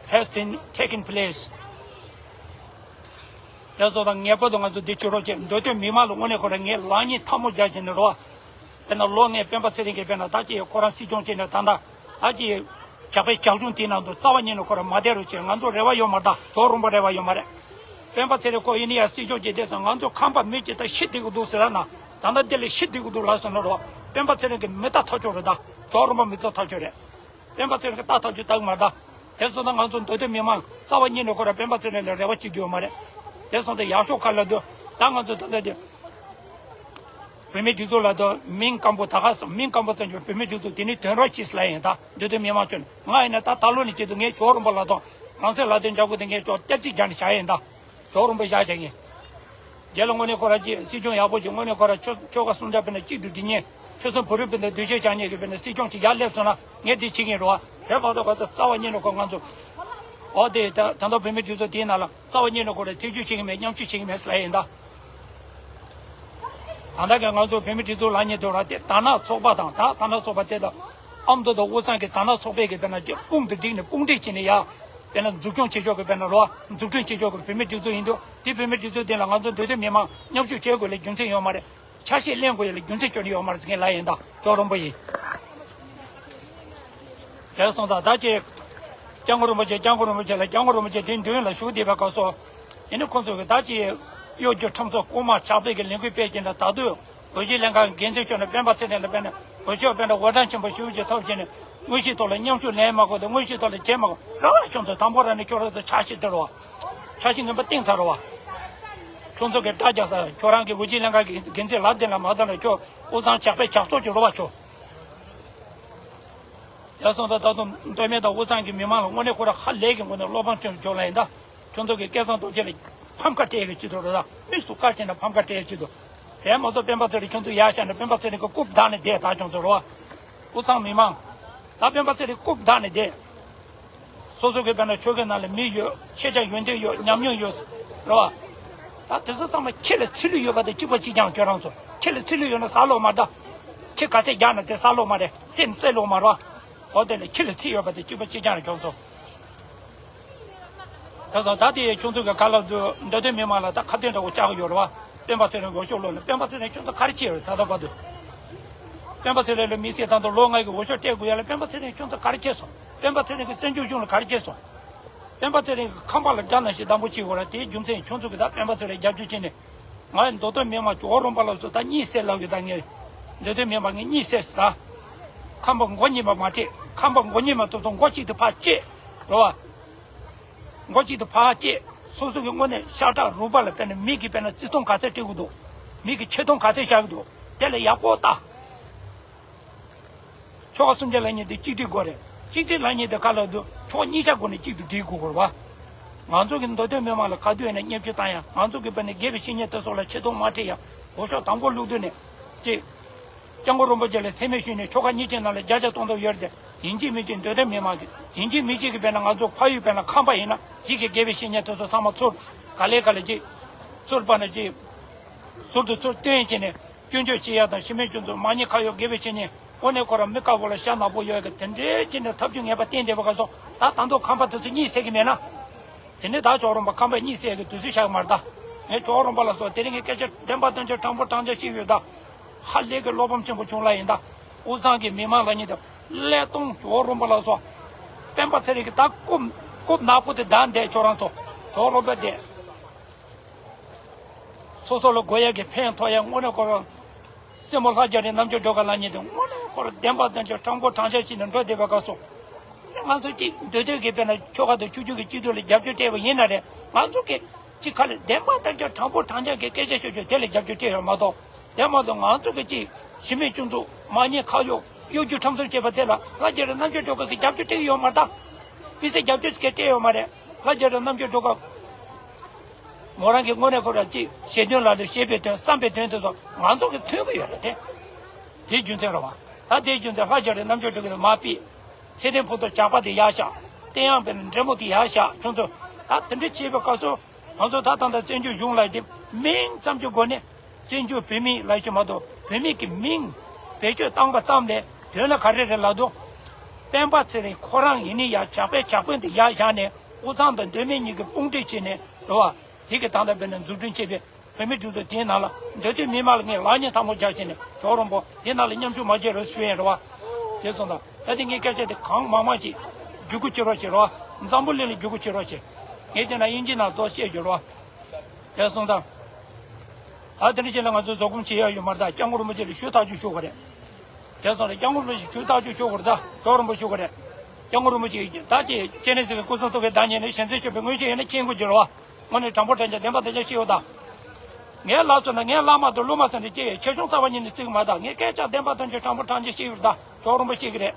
has been taking place. དེ་སོང་ཙང་ངེས་པར་དུ་ང་ཚོ་འདི་བྱེད་རོགས་བྱེད། མདོ་སྟོད་མི་མང་ལ་དངོས་གནས་ཁོ་རང་ངས་ལག་གཉིས་ཐལ་མོ་སྦྱར་བྱས་ནས་རོགས། དཔེར་ན་ལོ་ལྔའི་སྤེན་པ་ཚེ་རིང་གིས་དཔེར་ན་ད་ཅི་ཁོ་རང་སྲིད་སྐྱོང་བྱས་ནས་ད་ལྟ་ད་ཅི་ཇག་པའི་ཇག་གཞུང་དེའི་ནང་དུ་རྩ་བ་ཉིད་ནས་ཁོ་རང་མ་བསྡད་རོགས་བྱེད། ང་ཚོ་རེ་བ་ཡོད་མ་རེད་ད། ཇོ་རོང་པོ་རེ་བ་ཡོད་མ་རེད། སྤེན་པ་ཚེ་རིང་ཁོ་ཡིན་ན་ཡང་སྲིད་སྐྱོང་བྱས་བསྡད་སོང་། ང་ཚོ་ཁམས་པ་མི་གཅིག་ད་ཤི་བསྡད་ཀྱི་འདུག་ཟེར་ན། ད་ལྟ་འདི་ལ་ཤི་བསྡད་ཀྱི་འདུག་ལབ་སོང་ན་རོགས། སྤེན་པ་ཚེ་རིང་གིས་མི་ལྟ་ཐག་ཆོད་རེད་ད། ཇོ་རོང་པོ་མི་ལྟ་ཐག་ཆོད་རེད། སྤེན་པ་ཚེ་རིང་གིས་ལྟ་ཐག་ཆོད་ལྟ་གི་མ་རེད་ད། དེ་སོང་ཙང་ང་ཚོ་མདོ་སྟོད་མི་མང་རྩ་བ་ཉིད་ནས་ཁོ་རང་སྤེན་པ་ཚེ་རིང་ལ་རེ་བ་བྱེད་རྒྱུ་ཡོད་མ་རེད། དེ་སོང་ཙང་ཡག་ཤོས་ག་ལ་འདུག་ད་ང་ཚོ་ད་ལྟ་དེ། བོད་མིའི་སྒྲིག་འཛུགས་ལ་དོ་མིང་སྐམ་པོ་ད་ག་སོང་། མིང་སྐམ་པོ་ཙམ་གྱིས་བོད་མིའི་སྒྲིག་འཛུགས་དེ་ནི་དོན་ར་ཅིག་ལ་ཡིན་ད། མདོ་སྟོད་མི་མང་ཁྱོན་ང་ཡིན་ན་ད་ད་ལོ་ནས་བྱེད་དུ་ངས་ཇོ་རོང་པོ་ལ་དང་རང་སྲེག་ལ་དོན་འཇགས་གོ་དེ་ངས་ཇོ་སྟེར་ཅིག་རྒྱག་ནས་བཞག་ཡིན་ད། ཇོ་རོང་པོ་བཞག་བྱ་ངས། རྒྱལ་ལ་དངོས་གནས་ཁོ་ར་ཅིག་སྲིད་སྐྱོང་ཡག་པོ་ཅིག་དངོས་གནས་ཁོ་ར་ཆོལ་ཆོལ་ཁ་གསུམ་ཆ་དཔེར་ན་གཅིག་ཏུ་སྒྲིལ་མཁན་ཆོལ་གསུམ་བོད་རིགས་སྤུན་ཟླ་འདུ་ཤེས་བྱ་མཁན་གྱི་དཔེར་ན་སྲིད་སྐྱོང་ཅིག་ཡར་སླེབས་སོང་ན་ངས་འདི་བྱེད་ཀྱིན་རོ། དེ་མ་གཏོགས་ག་ཚོད་རྩ་བ་ཉིད་ནས་ཁོ་ང་ཚོ། ཨོ་དེ་ད་ད་ལྟ་བོད་མི་སྒྲིག་འཛུགས་དེའི་ནང་ལ་རྩ་བ་ཉིད་ནས་ཁོ་ར་ཐེ་བྱུས་བྱེད་ཀྱི་མེད། མཉམ་ཞུགས་བྱེད་ཀྱི་མེད་ཟེར་ལབ་ཡིན་ད། ད་ལྟ་གི་ང་ཚོ་བོད་མི་སྒྲིག་འཛུགས་ལབ་མཁན་དེ་ར་དེ་དར་ནག་ཚོགས་པ་དང་ད་དར་ནག་ཚོགས་པ་དེ་དང་། ཨ་མདོ་དང་དབུས་གཙང་གི་དར་ནག་ཚོགས་པའི་གི་དཔེར་ན་དཔུང་དུ་བསྒྲིགས་ནས་དཔུང་སྒྲིག་བྱས་ནས་ཡ། དཔེར་ན་འཛུགས་སྐྱོང་བྱེད་ཕྱོགས་ཀྱི་དཔེར་ན་རོ། འཛུགས་སྐྲུན་བྱེད་ཕྱོགས་ཀྱི་བོད་མི་སྒྲིག་འཛུགས་ཡིན་དུས་དེ་བོད་མི་སྒྲིག་འཛུགས་དེ་ལ་ང་ཚོ་མདོ་སྟོད་མི་མང་མཉམ་ཞུགས་བྱེད་དགོས་ལ་རྒྱུ་མཚན་ཡོད་མ་རེད། ཆ་ཤས་ལེན་དགོས་ལ་རྒྱུ་མཚན་ཅི་ཡང་ཡོད་མ་རེད་ཟེར་མཁན་ལབ་ཡིན་ད། ཇོ་རོང་པོ་ཡིན། དེ་སོང་ཙང་ད་ཅི། སྐྱབས་མགོན་རིན་པོ་ཆེ་སྐྱབས་མགོན་རིན་པོ་ཆེ་ལ་སྐྱབས་མགོན་རིན་པོ་ཆེ་དེ་མདུན་ལ་བཞུགས་བསྡད་པའི་སྐབས་སུ། ཡིན་ནའི་ཁོང་ཚོ་གི་ད་ཅི། གཡོ་སྒྱུ་ཁྲམ་ཚོགས་རྐུན་མ་ཇག་པའི་གི་ལས་འགུལ་སྤེལ་བྱས་ནས་ད་དུང་། འོས་ཤོག་ལེན་མཁན་འགན་འཛིན་མཆོག་ནས་སྤེན་པ་ཚེ་རིང་ལ་དཔེར་ན་འོས་ཤོག་དཔེར་ན་འོས་གྲངས་ཆེན་པོ་ཞེ་པོ་ཅིག་ཐོབ་བྱས་ནས་དངོས་གཞིའི་ཐོག་ལ་མཉམ་ཞུགས་ལེན་མ་དགོས་དང་དངོས་གཞིའི་ཐོག་ལ་བྱེད་མ་དགོས་ར་བ་ཁྱོད་ཚོ་དང་པོ་རང་ནས་ཁྱོད་རང་ཚོ་འཆར་གཞི་དེ་རེད་བ། འཆར་གཞི་ངན་པ་བཏིང་ཚར་རེད་བ། ཁྱོད་ཚོ་གི་དགྲ་རྒྱག་ས། ཁྱོད་རང་གི་འུ་ཅག་ལྷན་ཁག་གི་འགན་འཛིན་ལབ་དེ་ལ་མ་བཏང་ལ། ཁྱོད་དབུས་གཙང་ཇག་པའི་ཇག་ཚོགས་ཀྱི་རོ་བ་ཁྱོད། ཡ་སོང་ཙང་ད་དུང་མདོ་སྨད་དང་དབུས་གཙང་གི་མི་མང་ལ་དངོས་གནས་ཁོ་ར་ཧ་ལས་ཀྱི་སྒོ་ནས་བློ་ཕམ་ཆེན་པོ་བྱུང་ལ་ཡིན་ད། ཁྱོད་ཚོ་གི་སྐལ་བཟང་རྡོ་རྗེ་ལ་ཕམ་ཁ་སྤྲད་ཀྱི་ཅི་འདུག་རེད་ད། དམིགས་སུ་བཀར་བྱས་ན་ཕམ་ཁ་སྤྲད་ཀྱི་ཅི་འདུག་དེ་མ་ཚོ་སྤེན་པ་ཚེ་རིང་ཁྱོད་ཚོ་ཡར་བཞག་ན་སྤེན་པ་ཚེ་རིང་གི་རྐུབ་བདག་ནས་བསྡད་ད་ཁྱོད་ཚོ་རོ། དབུས་གཙང་མི་མང་། ད་སྤེན་པ་ཚེ་རིང་རྐུབ་བདག་ནས་བསྡད། སོ་སོ་གི་དཔེར་ན་ཆོལ་ཁའི་ནང་ལ་མི་ཡོད། ཤེས་བྱ་ཡོན་ཏན་ཡོད། ཉམས་མྱོང་ཡོད། རེད་བ། ད་དེ་ཚོ་ཚང་མ་ཁྱི་ལ་ཚིལ་ལུ་ཡོད་པ་དང་གཅིག་པ་གཅིག་རྐྱང་། ཁྱོད་རང་ཚོ་ཁྱི་ལ་ཚིལ་ལུ་ཡོད་ན་ཟ་ལོག་མ་རེད་ད། ཁྱི་ག་ཚད་རྒྱག་ན་དེ་ཟ་ལོག་མ་རེད། བསད་ན་བསད་ལོག་མ་རེད་བ། འོ་དེ་ལ་ཁྱི་ལ་ཚིལ་ཡོད་པ་དང་གཅིག་པ་གཅིག་རྐྱང་རེད་ཁྱོད་ཚོ། ད་སོང་ད་དེ་ཁྱོད་ཚོ་གི་ག་ལ་འདུག་མདོ་སྟོད་མི་མང་ལ་ད་ཁ་གཏད་འདྲ་བོ་བཅག་གི་ཡོད་རེད་བ། སྤེན་པ་ཚེ་རིང་འོས་ཤོག་བླུགས་ན་སྤེན་པ་ཚེ་རིང་ཁྱོད་ཚོ་ག་རེ་བྱས་ཡོད་ད་ལྟ་བར་དུ། སྤེན་པ་ཚེ་རིང་ལ་དམིགས་བསལ་ད་དུང་ལོ་ལྔ་གི་འོས་ཤོག་སྤྲད་དགོས་ཡ་ལ་སྤེན་པ་ཚེ་རིང་ཁྱོད་ཚོ་ག་རེ་བྱས་སོང་། སྤེན་པ་ཚེ་རིང་གི་བཙན་བྱོལ་གཞུང་ལ་ག་རེ་བྱས་སོང་། སྤེན་པ་ཚེ་རིང་གི་ཁང་པ་ལ་དགྲ་ནང་བཞིན་སྡང་པོ་བྱེད་དགོས་ར། དེའི་རྒྱུ་མཚན་ཁྱོད་ཚོ་གི་ད་སྤེན་པ་ཚེ་རིང་རྒྱབ་སྐྱོར་བྱས་ནས། ང་མདོ་སྟོད་མི་མང་ཇོ་བོ་རོང་པ་ལ་སོགས་ད་གཉིད་སད་ལབ་ཡོད་ད། ངས་མདོ་སྟོད་མི་མང་གི་གཉིད་སད་ཟེར་ད། ཁང་པ་མགོ་གཉིས་མ་མ་སྤྲད། ཁང་པ་མགོ་གཉིས་མ་ཐོབ་སོང་མགོ་གཅིག་ཏུ་ཕར་བཅད། རེད་བ། མགོ་གཅིག་ཏུ་ཕར་བཅད། སོ་སོ་གི་དངོས་གནས་ཤ་ཁྲག་རུས་པ་ལ་དཔེར་ན་མི་གི་དཔེར་ན་བརྩི་མཐོང་ག་ཚད་སྤྲད་གི་འདུག་མི་གི་ཆེ་མཐོང་ག་ཚད་བཞག་གི་འདུག་དེ་ལ་ཡག་པོ་ལྟ། ཆོལ་ཁ་གསུམ་ཆ་ལབ་མཁན་དེ་གཅིག་སྒྲིལ་དགོས་རེད། གཅིག་སྒྲིལ་ལབ་མཁན་དེ་ག་ལ་འདུག་ཕྱོགས་གཉིས་ཆ་སྒོ་ནས་གཅིག་ཏུ་སྒྲིལ་དགོས་རེད་བ། ང་ཚོ་གི་མདོ་སྟོད་མི་མང་ལ་ག་དུས་ཡིན་ན་བརྙས་བཅོས་བཏང་ཡ། ང་ཚོ་གི་དཔེར་ན་དགེ་བའི་བཤེས་གཉེན་དེ་ཚོ་ལ་ཆེ་མཐོང་མ་སྤྲད་ཡ། འོས་ཤོག་དང་པོ་བླུགས་དུས་ནས་ཅིག་སྐྱབས་མགོན་རིན་པོ་ཆེ་ལ་མཚན་སྨད་ཞུས་ནས་ཆོལ་ཁ་གཉིས་ཆའི་ནང་ལ་བརྒྱ་ཆ་སྟོང་སྟོང་ཡོད་རེད་དེ། ཡིན་གཅིག་མིན་གཅིག་མདོ་སྟོད་མི་མང་གི་ཡིན་གཅིག་མིན་གཅིག་གི་དཔེར་ན་ང་ཚོ་ཕ་ཡུལ་དཔེར་ན་ཁམས་པ་ཡིན་ན་གཅིག་གི་དགེ་བའི་བཤེས་གཉེན་དེ་ཚོ་ཚང་མ་ཚུར་ག་ལེ་ག་ལེ་ཅིག་ཚུར་པ་ན་ཅིག་ཟུར་དུ་ཚུར་བཏོན་བྱས་ནས། སྐྱོན་བརྗོད་བྱེད་ཡ་དང་གཞི་མེད་སྐྱོན་འཛུགས། མ་ཉེས་ཁ་གཡོག་དགེ་བའི་བཤེས་གཉེན་དངོས་གནས་ཁོ་རང་མི་དཀར་པོ་ལ་ཤ་ནག་པོ་ཡོད་ཀྱི་དེ་འདྲའི་ཅི་འདྲ་ཐབས་ཇུས་ངན་པ་བསྟེན་བསྡད་པ་ག་སོང་། ད་ད་དུང་ཁམས་པ་དེ་ཚོ་གཉིད་སད་ཀྱི་མེད་ན། དེ་ནས་ད་ཇོ་བོ་རོང་པ་ཁམས་པ་གཉིད་སད་ཀྱི་དུས་ཚོད་ཤར་གྱི་མ་རེད་ད། ངས་ཇོ་བོ་རོང་པ་ལ་སོགས་དེ་རིང་གི་སྐད་ཆ་བདེན་པ་དོན་ཆེན་དྲང་པོ་དྲང་བཞག་བཤད་ཡོད་ད། ཧ་ལས་ཀྱི་བློ་ཕམ་ཆེན་པོ་བྱུང་ལ་ཡིན་ད། དབུས་གཙང་གི་མི་མང་ལ་ཉིད་དུ་ཀླད་སྟོང་ཇོ་བོ་རོང་པ་ལ་སོགས། སྤེན་པ་ཚེ་རིང་གི་ད་རྐུབ་རྐུབ་ནག་པོ་དེ་བདའ་བསྡད་ཁྱོད་རང་ཚོ། ཇོ་བོ་རོང་པ་བསྡད། སོ་སོ་ལ་དགོས་ཡག་གི་ཕན་ཐོགས་ཡག་དངོས་གནས་ཁོ་རང་། སྲས་མོ་ལྷ་རྒྱ་རི་རྣམ་དཔྱོད་སྒྲོལ་དཀར་ལགས་ཉིད་དུ་དངོས་གནས་ཁོ་རང་བདེན་པ་དོན་ཆེན་དྲང་པོ་དྲང་བཞག་བྱས་ནས་འགྲོ་བསྡད་པའི་སྐབས་སུ། ང་ཚོ་གཅིག་འདོད་འདོད་ཀྱི་དཔེར་ན་ཆོལ་ཁ་དང་ཆོས་བརྒྱུད་ཀྱི་སྤྱི་འཐུས་ལ་རྒྱབ་སྐྱོར་སྤྲད་པ་ཡིན་ན་རེད། ང་ཚོ་གི་གཅིག་ཁ་ལ་བདེན་པ་དོན་ཆེན་དྲང་པོ་དྲང་བཞག་གི་སྐད་ཆ་ཤོད་ཆོག་དེ་ལ་རྒྱབ་སྐྱོར་སྤྲད་ཡོད་མ་གཏོགས། དེ་མ་གཏོགས་ང་ཚོ་གི་གཅིག་གཞི་མེད་སྐྱོན་འཛུགས། མ་ཉེས་ཁ་གཡོག་གཡོ་སྒྱུ་ཁྲམ་གསུམ་བྱས་པ་དེ་ལ་ལྷ་རྒྱ་རི་རྣམ་དཔྱོད་སྒྲོལ་དཀར་གྱིས་རྒྱབ་སྐྱོར་སྤྲད་ཀྱི་ཡོད་མ་རེད་ད། མི་སེར་རྒྱབ་སྐྱོར་ཟེར་མཁན་སྤྲད་ཡོད་མ་རེད། ལྷ་རྒྱ་རི་རྣམ་དཔྱོད་སྒྲོལ་དཀར། མོ་རང་གི་དངོས་གནས་ཁོ་རང་གཅིག་བཞེད་དོན་ལ་ལུས་བཞེད་པའི་དོན་བསམ་པའི་དོན་དེ་ཚོ་ང་ཚོ་གི་མཐུན་གི་ཡོད་རེད་དེ། དེའི་རྒྱུ་མཚན་རེད་བ། ད་དེའི་རྒྱུ་མཚན་ལྷ་རྒྱ་རི་རྣམ་དཔྱོད་སྒྲོལ་དཀར་ལ་མར་ཕུད། ཚེ་བརྟན་ཕུན་ཚོགས་ཇག་པ་དེ་ཡར་བཞག་དེ་ཡང་དཔེར་ན་འདྲེ་མོ་དེ་ཡར་བཞག་ཁྱོད་ཚོ། ད་དེ་འདྲ་བྱེད་པའི་སྐབས་སུ་ང་ཚོ་ད་ད་ལྟ་བཙན་བྱོལ་གཞུང་ལ་དེ་མིང་ཙམ་གྱི་སྒོ་ནས། བཙན་བྱོལ་བོད་མི་ལབ་རྒྱུ་མ་གཏོགས་བོད་མི་གི་མིང་བེད་སྤྱོད་བཏང་པ་ཙམ་ལས་དོན་ལ་ག་རེ་རེད་ལབ་དུས། སྤེན་པ་ཚེ་རིང་ཁོ་རང་ཡིན་ནི་ཡ་ཇག་པའི་ཇག་དཔོན་དེ་ཡར་བཞག་ནས་དབུས་གཙང་དང་མདོ་སྨད་གཉིས་ཀྱི་དཔུང་སྒྲིག་བྱས་ནས་རེད་བ། དེ་གི་ད་ལྟ་བོད་ནང་འཛུགས་སྐྲུན་བྱས་པའི་བོད་མི་སྒྲིག་འཛུགས་དེའི་ནང་ལ་མདོ་སྟོད་མི་མང་ལ་ངས་ལག་གཉིས་ཐལ་མོ་སྦྱར་བྱས་ནས་ཇོ་བོ་རོང་པོ་དེ་ནང་ལ་མཉམ་ཞུགས་མ་བྱེད་རོགས་ཞུ་ཡས་རེད་བ། དེ་སོང་ཙང་ད་དེ་ངའི་སྐད་ཆ་དེ་གང་མང་མང་ཅིག་བརྒྱུད་སྐུར་བྱེད་རོགས་བྱེད་རེད་བ། འཛམ་བུ་གླིང་ལ་བརྒྱུད་སྐུར་བྱེད་རོགས་བྱེད། ངས་དེ་ན་དབྱིན་ཇི་ནང་ལྟོས་བཤད་རྒྱུ་རེད་བ། དེ་སོང་ཙང་། ད་དེ་འདྲ་བྱས་ན་ང་ཚོ་བཟོད་སྒོམ་བྱེད་ཡ་ཡོད་མ་རེད་ད། སྐྱབས་མགོན་རིན་པོ་ཆེ་ལ་ཞུ་ཐག་གཅོད་ཞུ་དགོས་རེད། དེ་སོང་ཙང་སྐྱབས་མགོན་རིན་པོ་ཆེ་ཞུ་ཐག་གཅོད་ཞུ་དགོས་རེད་ད། ཇོ་བོ་རིན་པོ་ཞུ་དགོས་རེད། སྐྱབས་མགོན་རིན་པོ་ཆེ་ད་ཅི་ཅེ་ནེ་སི་གི་སྐུ་གསུང་ཐུགས་ཀྱི་བདག་ཉིད་ནས་ཞལ་འཛིན་ཞུས་པའི་དངོས་གཞི་ཡིན་ན་མཁྱེན་དགོས་ཀྱི་རེད་བ། དངོས་གནས་དྲང་པོ་དྲང་བཞག་བདེན་པ་དོན་ཆེན་བཤད་ཡོད་ད། ངའི་ལག་ཚོ་ན་ངའི་བླ་མ་དང་སློབ་མ་ཟེར་ནས་ཅི་ཡོད། ཆེ་ཆུང་རྩ་བ་ཉིད་ནས་བརྩི་གི་མ་ད། ངས་སྐད་ཆ་བདེན་པ་དོན་ཆེན་དྲང་པོ་དྲང་བཞག་བཤད་ཡོད་ད། ཇོ་བོ་རིན་པོ་ཆེ་གི་རེད།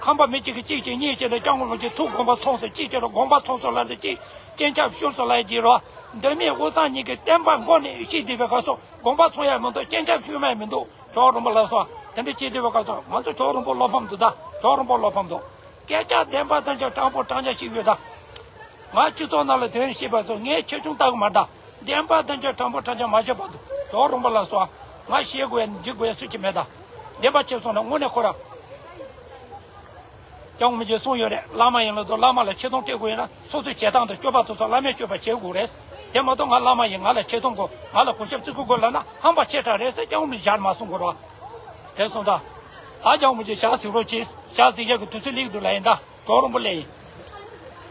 ཁམས་པ་མི་གཅིག་གིས་གཅིག་བྱས་གཉིས་བྱས་ལ་སྐྱབས་མགོན་རིན་པོ་ཆེ་ཐུགས་དགོངས་པ་ཚོམས་སོང་། གཅིག་བྱས་ལ་དགོངས་པ་ཚོམས་སོང་ལབ་ནས་གཅིག་སྤྱན་ཆབ་ཤོར་སོང་ལབ་ཡ་གཅིག་རེད་བ། མདོ་སྨད་དབུས་གཙང་གཉིས་ཀྱི་བསྟན་པ་མགོ་ནས་བཤིག་བསྡད་པའི་སྐབས་སུ་དགོངས་པ་ཚོམས་ཡ་མི་འདུག་སྤྱན་ཆབ་ཤོར་མ་ཡ་མི་འདུག་ཇོ་བོ་རིན་པོ་ལགས་སོ། དེ་འདྲ་བྱེད་བསྡད་པའི་སྐབས་སུ་ང་ཚོ་ཇོ་བོ་རིན་པོ་བློ་ཕམ་འདུག་ད། ཇོ་བོ་རིན་པོ་བློ་ཕམ་འདུག་སྐད་ཆ་བདེན་པ་དོན་ཆེན་དྲང་པོ་དྲང་བཞག་བཤད་ཀྱི་ཡོད་ད། ང་སྤྱི་ཚོགས་ནང་ལ་དོན་བཤད་པ་ཚོ་ངས་ཆེ་ཆུང་ལྟ་གི་མ་རེད་ད། བདེན་པ་དོན་ཆེན་དྲང་པོ་དྲང་བཞག་མ་བྱས་བར་དུ་ཇོ་བོ་རིན་པོ་ལགས་སོ། ང་ཞེད་དགོས་ཡ་འཇིགས་དགོས་ཡ་སུ་གཅིག་མེད་ད། བདེན་པ་བྱས་སོང་ན་དངོས་གནས་ཁོ་ར། སྐྱབས་མགོན་རིན་པོ་ཆེས་གསུངས་ཡོད་རེད། བླ་མ་ཡིན་ལབ་དུས་བླ་མ་ལ་ཆེ་མཐོང་སྤྲད་དགོས་ཡོད་ན་སོ་སོའི་བྱེད་སྟངས་དང་སྤྱོད་པ་དེ་ཚོ་བླ་མའི་སྤྱོད་པ་བྱེད་དགོས་རེད། དེ་མ་གཏོགས་ང་བླ་མ་ཡིན། ང་ལ་ཆེ་མཐོང་དགོས། ང་ལ་གུས་ཞབས་བརྩི་བཀུར་དགོས་ལབ་ན་ཧམ་པ་ཆེ་དྲགས་རེད་ཟེར་སྐྱབས་མགོན་རིན་པོ་ཆེས་ཞར་མ་གསུང་དགོས་རེད་བ། དེ་སོང་ཙང་། ད་སྐྱབས་མགོན་རིན་པོ་ཆེས་ཞག་གཟིགས་རོགས་གྱིས། ཞག་གཟིགས་ཡག་གི་དུས་ཚོད་སླེབས་འདུག་ལབ་ཡིན་ད། ཇོ་བོ་རིན་པོ་ལས་ཡིན།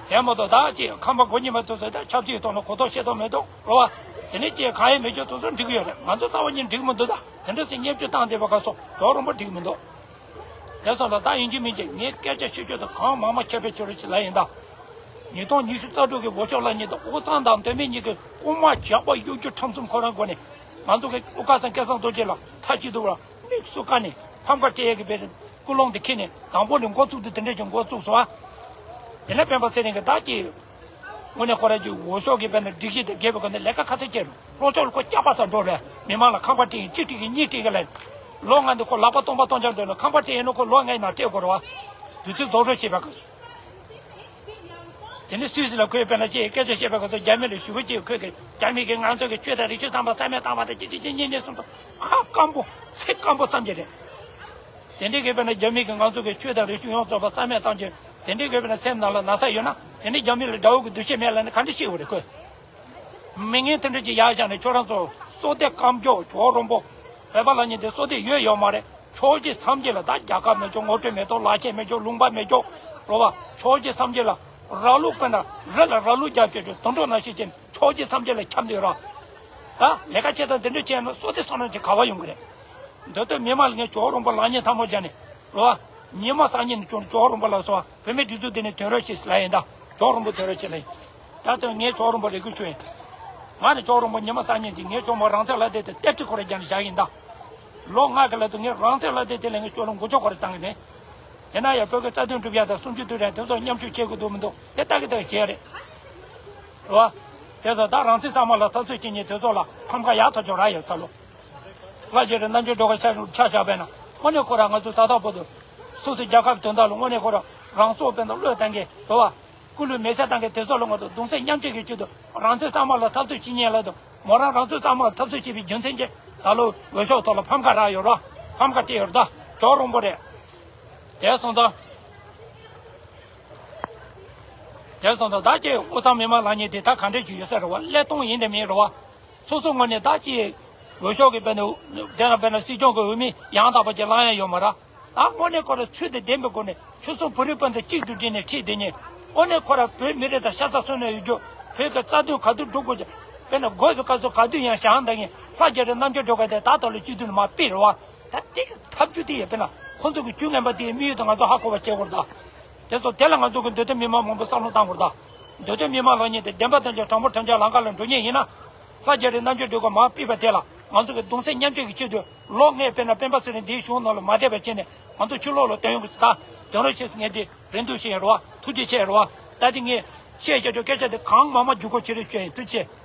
དེ་མ་གཏོགས་ད་ཅིག་ཁམས་པ་མགོ་གཉིས་མ་ཐུག་ཚོད་ད་ཆབ་སྲིད་ཐོག་ལ་གོ་རྟོགས་ཤེས་རྟོགས་མེད་འདུག་རེད་བ། དེ་ནས་ཅིག་གང་ཡང་མེད་ཆོག་ཐུག་ཚོད་འགྲིག་གི་ཡོད་རེད། ང་ཚོ་རྩ་བ་ཉིད་འགྲིག་མི་འདུག་ད་དེ་འདྲ་ཟེར་བརྙས་བཅོས་བཏང་བསྡད་པ་ག་སོ་ཇོ་བོ་རིན་པོ་འགྲིག་མི་འདུག་དེ་སོང་ལ་ད་ཡིན་གཅིག་མིན་གཅིག་ངས་སྐད་ཆ་ཤོད་ཆོག་ད་གང་མང་མང་ཁྱབ་སྤེལ་བྱེད་རོགས་གྱིས་ལབ་ཡིན་ད། ཉིས་སྟོང་ཉི་ཤུ་རྩ་དྲུག་གི་འོས་ཤོག་ལ་ཉིད་དུ་དབུས་གཙང་དང་མདོ་སྨད་གཉིས་ཀྱི་རྐུན་མ་ཇག་པ་གཡོ་སྒྱུ་ཁྲམ་གསུམ་ཁོ་རང་སྒོ་ནས་ང་ཚོ་གི་དབུ་དཀར་ཚང་སྐལ་བཟང་རྡོ་རྗེ་ལགས་མཐའ་གཅིག་ཏུ་བར་དམིགས་སུ་བཀར་ནས་ཕམ་ཁ་སྤྲད་ཡས་ཀྱི་བར་ཀུན་སློང་དེ་འཁྱེར་ནས་དང་པོ་ནས་འགོ་བཙུགས་ཏེ་དེ་འདྲས་ཀྱི་འགོ་བཙུགས་སོང་བ། དེ་ནས་སྤེན་པ་ཚེ་རིང་གིས་ད་ཅི་དངོས་གནས་ཁོ་རང་གི་འོས་ཤོག་གི་བར་ན་སྒྲིག་གཞི་དེ་འགལ་བའི་སྒོ་ནས་ལས་ཀ་ག་ཚོད་བྱས་རུང་ལྷོ་ཕྱོགས་ལ་ཁོ་སྐྱག་པ་ཟ་འགྲོ་རེད། མི་མང་ལ་ཁང་པ་སྤྲད་ཡིན་གཅིག་སྤྲད་ཀྱི་གཉིས་སྤྲད་ཀྱི་ལ། ལོ་ལྔ་འདི་ཁོ་ལག་པ་སྟོང་པ་སྟོང་རྐྱང་འགྲོ་ན་ཁང་པ་སྤྲད་ཡིན་ན་ཁོ་ལོ་ལྔའི་ནང་སྤྲད་དགོས་རེད་བ། དུས་ཚོད་རྫོགས་རོགས་བྱེད་པ་ག་ཚོད། དེ་ནས་སུད་སི་ལ་ཁོས་དཔེར་ན་ཅིག་སྐད་ཆ་བཤད་པའི་སྐབས་སུ་རྒྱ་མི་ལ་ཞུ་བ་ཅིག་ཁོས་ཀྱིས་རྒྱ་མི་གིས་ང་ཚོ་གི་ཆོས་དང་རིག་གཞུང་ཚང་མ་རྩ་མེད་བཏང་བ་དང་ཅི་ཅི་ཅི་གཉིས་གཉིས་གསུམ་དང་ཁ་སྐམ་པོ་ཚིག་སྐམ་པོ་ཙམ་གྱི་རེད། དེ་འདྲའི་གི་དཔེར་ན་རྒྱ་མི་གིས་ང་ཚོ་གི་ཆོས་དང་རིག་གཞུང་ཡོངས་རྫོགས་པ་རྩ་མེད་བཏང་ཅིང་དེ་འདྲའི་གི་དཔེར་ན་སེམས་ནང་ལ་ན་ཚ་ཡོད་ན་དེ་འདྲའི་རྒྱ་མི་ལ་དགྲ་བོ་གི་འདུ་ཤེས་མེད་ལབ་ནས་ག་འདྲ་ཤེས་དགོས་རེད་ཁོས། མི་ངན་དེ་འདྲ་ཅིག་ཡར་བཞག་ནས་ཁྱོད་རང་ཚོ་བསོད་བདེ་སྐམ་ཅོག་ཇོ་རོང་པོ་བོད་པ་ལ་ཉིན་དེ་བསོད་བདེ་ཡོད་ཡོད་མ་རེད། ཕྱོགས་བཞི་མཚམས་བཞི་ལ་ད་རྒྱལ་ཁབ་མེད་ཅོག་ངོ་སྤྲོད་མེད་ཅོག་ལག་ཁྱེར་མེད་ཅོག་ལུང་པ་མེད་ཅོག་རོ་བ་ཕྱོགས་བཞི་མཚམས་བཞི་ལ་ར་ལུག་དཔེར་ན་རི་ལ་ར་ལུག་རྒྱབ་བྱས་ཅོག་དུད་འགྲོ་ནང་བཞིན་བྱས་ནས་ཕྱོགས་བཞི་མཚམས་བཞི་ལ་འཁྱམས་བསྡད་ཡོད་ར། ད་ལས་ཀ་བྱེད་སྟངས་དེ་འདྲ་བྱས་ན་བསོད་བདེ་བསོད་ནམས་ཅིག་ག་བ་ཡོང་གི་རེད། འདི་ལྟར་མི་མང་ལ་ངས་ཇོ་རོང་པོ་ལག་གཉིས་ཐལ་མོ་སྦྱར་ནས་རོ་བ། ཉི་མ་སང་ཉིན་ནས་ཅོག་ཇོ་རོང་པོ་ལ་སོ་བ། བུད་མེད་སྒྲིག་འཛུགས་དེ་ནས་དོན་རོགས་བྱེད་ལ་ཡིན་ད། ཇོ་རོང་པོ་དོན་རོགས་བྱེད་ལ་ཡིན། ད་དོན་ངས་ཇོ་རོང་པོ་རེ་སྐུལ་ཞུ་ཡིན། ང་ནི་ཇོ་རོང་པོ་ཉི་མ་སང་ཉིན་གྱི་ངས་ཇོ་མོ་རང་བཙན་ལ་བསྡད་དེ་ལྟེབ་ཀྱི་ཁོ་རེ་རྒྱ་ནས་བཞག་ཡིན་ད། ལོ་ལྔ་གི་ལ་དུ་ངས་རང་བཙན་ལ་བསྡད་དེ་ལ་ངས་ཇོ་ལོ་མགོ་ལྕོག་ཁོ་རེ་བཏང་གི་མེད། ཡིན་ན་ཡང་བོད་ཀྱི་རྩ་དོན་སྒྲུབ་ཡ་དང་སྲུང་སྐྱོབ་ཐུབ་ཡ་དེ་ཚོ་མཉམ་ཞུགས་བྱེད་དགོས་འདུག་མི་འདུག་དེ་ལྟ་གི་ལྟ་གི་བྱེད་ཡ་རེད། རེད་བ། དེ་ཚོ་ད་རང་བཙན་གཙང་མ་ལ་འཐབ་རྩོད་བྱེད་མཁན་དེ་ཚོ་ལ་ཕམ་ཁ་ཡག་ཐག་ཆོད་རག་ཡོད་ད་ལོ། ལྷ་རྗེ་རེད་རྣམ་རྒྱལ་སྒྲོལ་དཀར་ཆ་ཆ་བཞག་པས་ན་དངོས་གནས་ཁོ་རང་ང་ཚོ་ད་ལྟ་བར་དུ་སོ་སོའི་རྒྱལ་ཁབ་དོན་དག་ལ་དངོས་གནས་ཁོ་རང་རང་སྲོག་དཔེར་ན་བློས་བཏང་མཁན་རེད་བ། སྐུ་ལུས་མེ་སྲེག་བཏང་མཁན་དེ་ཚོ་ལ་ང་ཚོ་གདུང་སེམས་མཉམ་སྐྱེད་ཀྱི་ཆེད་དུ་རང་བཙན་གཙང་མ་ལ་འཐབ་རྩོད་བྱེད་མཁན་ལ་དང་མོ་རང་རང་བཙན་གཙང་མ་ལ་འཐབ་རྩོད་བྱེད་པའི་རྒྱུ་མཚན་གྱིས་ད་ལོ་འོས་ཤོག་ཐོག་ལ་ཕམ་ཁ་རག་ཡོད་ར། ཕམ་ཁ་སྤྲད་ཡོད་ར་ད་ཇོ་རོང་པོ་རེད། དེ་སོང་ཙང་། དེ་སོང་ཙང་ད་ཅི་དབུས་གཙང་མི་མང་ལ་ཉེ་དེ་ད་ག་འདྲས་ཅིག་ཡོད་ས་རེད་བ་ཀླད་སྟོང་ཡིན་དེ་མིན་རེད་བ། སོ་སོ་ངོས་ནས་ད་ཅི་འོས་ཤོག་གི་དཔེར་ན་དེ་ན་དཔེར་ན་སྲིད་སྐྱོང་གི་འོས་མི་ཡང་དག་པ་ཅིག་བླང་ཡ་ཡོད་མ་རེད། ད་དངོས་གནས་ཁོ་ར་ཚུལ་དང་ལྡན་པའི་སྒོ་ནས་ཆོལ་གསུམ་བོད་རིགས་སྤུན་ཟླ་གཅིག་ཏུ་བསྒྲིལ་ནས་ཁྲིད་བསྡད་མཁན་དངོས་གནས་ཁོ་ར་བོད་མི་རིགས་དང་ཤ་ཚ་སོ་ནས་ཡོད་རྒྱུ་བོད་ཀྱི་རྩ་དོན་ག་དུས་སྒྲུབ་དགོས་ཀྱི་དཔེར་ན་དགོས་པའི་སྐབས་སུ་ག་དུས་ཡང་བཞེངས་བསྡད་མཁན་ལྷ་རྒྱ་རི་རྣམ་རྒྱལ་སྒྲོལ་དཀར་དེ་ད་ལྟ་ལོ་བཅུ་བདུན་ལ་མར་ཕུད་རེད་བ། ད་དེ་གི་ཐབས་ཇུས་དེ་ཡོད་པས་ན་ཁོང་ཚོ་གི་ཇུས་ངན་པ་དེའི་དམིགས་ཡུལ་དེ་ང་ཚོ་ཧ་གོ་བ་བྱེད་དགོས་རེད་ད། དེ་ཚོ་དེ་ལ་ང་ཚོ་གི་འདོད་དོན་མི་མང་མང་པོ་བསམ་བློ་བཏང་དགོས་རེད་ད། འདོད་དོན་མི་མང་ལ་ཉེ་དེ་བདེན་པ་དོན་གྱི་དྲང་པོ་དྲང་བཞག་ལམ་ཁ་ལ་འགྲོ་ཉེན་ཡིན་ན། ལྷ་རྒྱ་རི་རྣམ་རྒྱལ་སྒྲོལ་དཀར་མར་ཕུད་པ་དེ་ལ་ང་ཚོ་གི་གདུང་སེམས་མཉམ་སྐྱེད་ཀྱི་ཆེད་དུ་ལོ་ལྔའི་དཔེར་ན་སྤེན་པ་ཚེ་རིང་འདིའི་གཞུང་ནང་ལ་མ་བསྡད་པ་བྱས་ནས་ང་ཚོ་ཕྱི་ལོགས་ལ་བཏོན་ཡོང་གི་ཚུལ་ད་དོན་རོགས་བྱེད་ཟེར་ངས་འདི་རེ་འདུན་ཞུ་ཡིན་རེད་བ། ཐུགས་རྗེ་ཆེ་རེད་བ། ད་འདི་ངས་བཤད་བྱ་ཆོག་སྐད་ཆ་འདི་གང་མང་མང་བརྒྱུད་སྐུར་བྱེད་རེ་ཞུ་ཡིན། ཐུགས་རྗེ་ཆེ།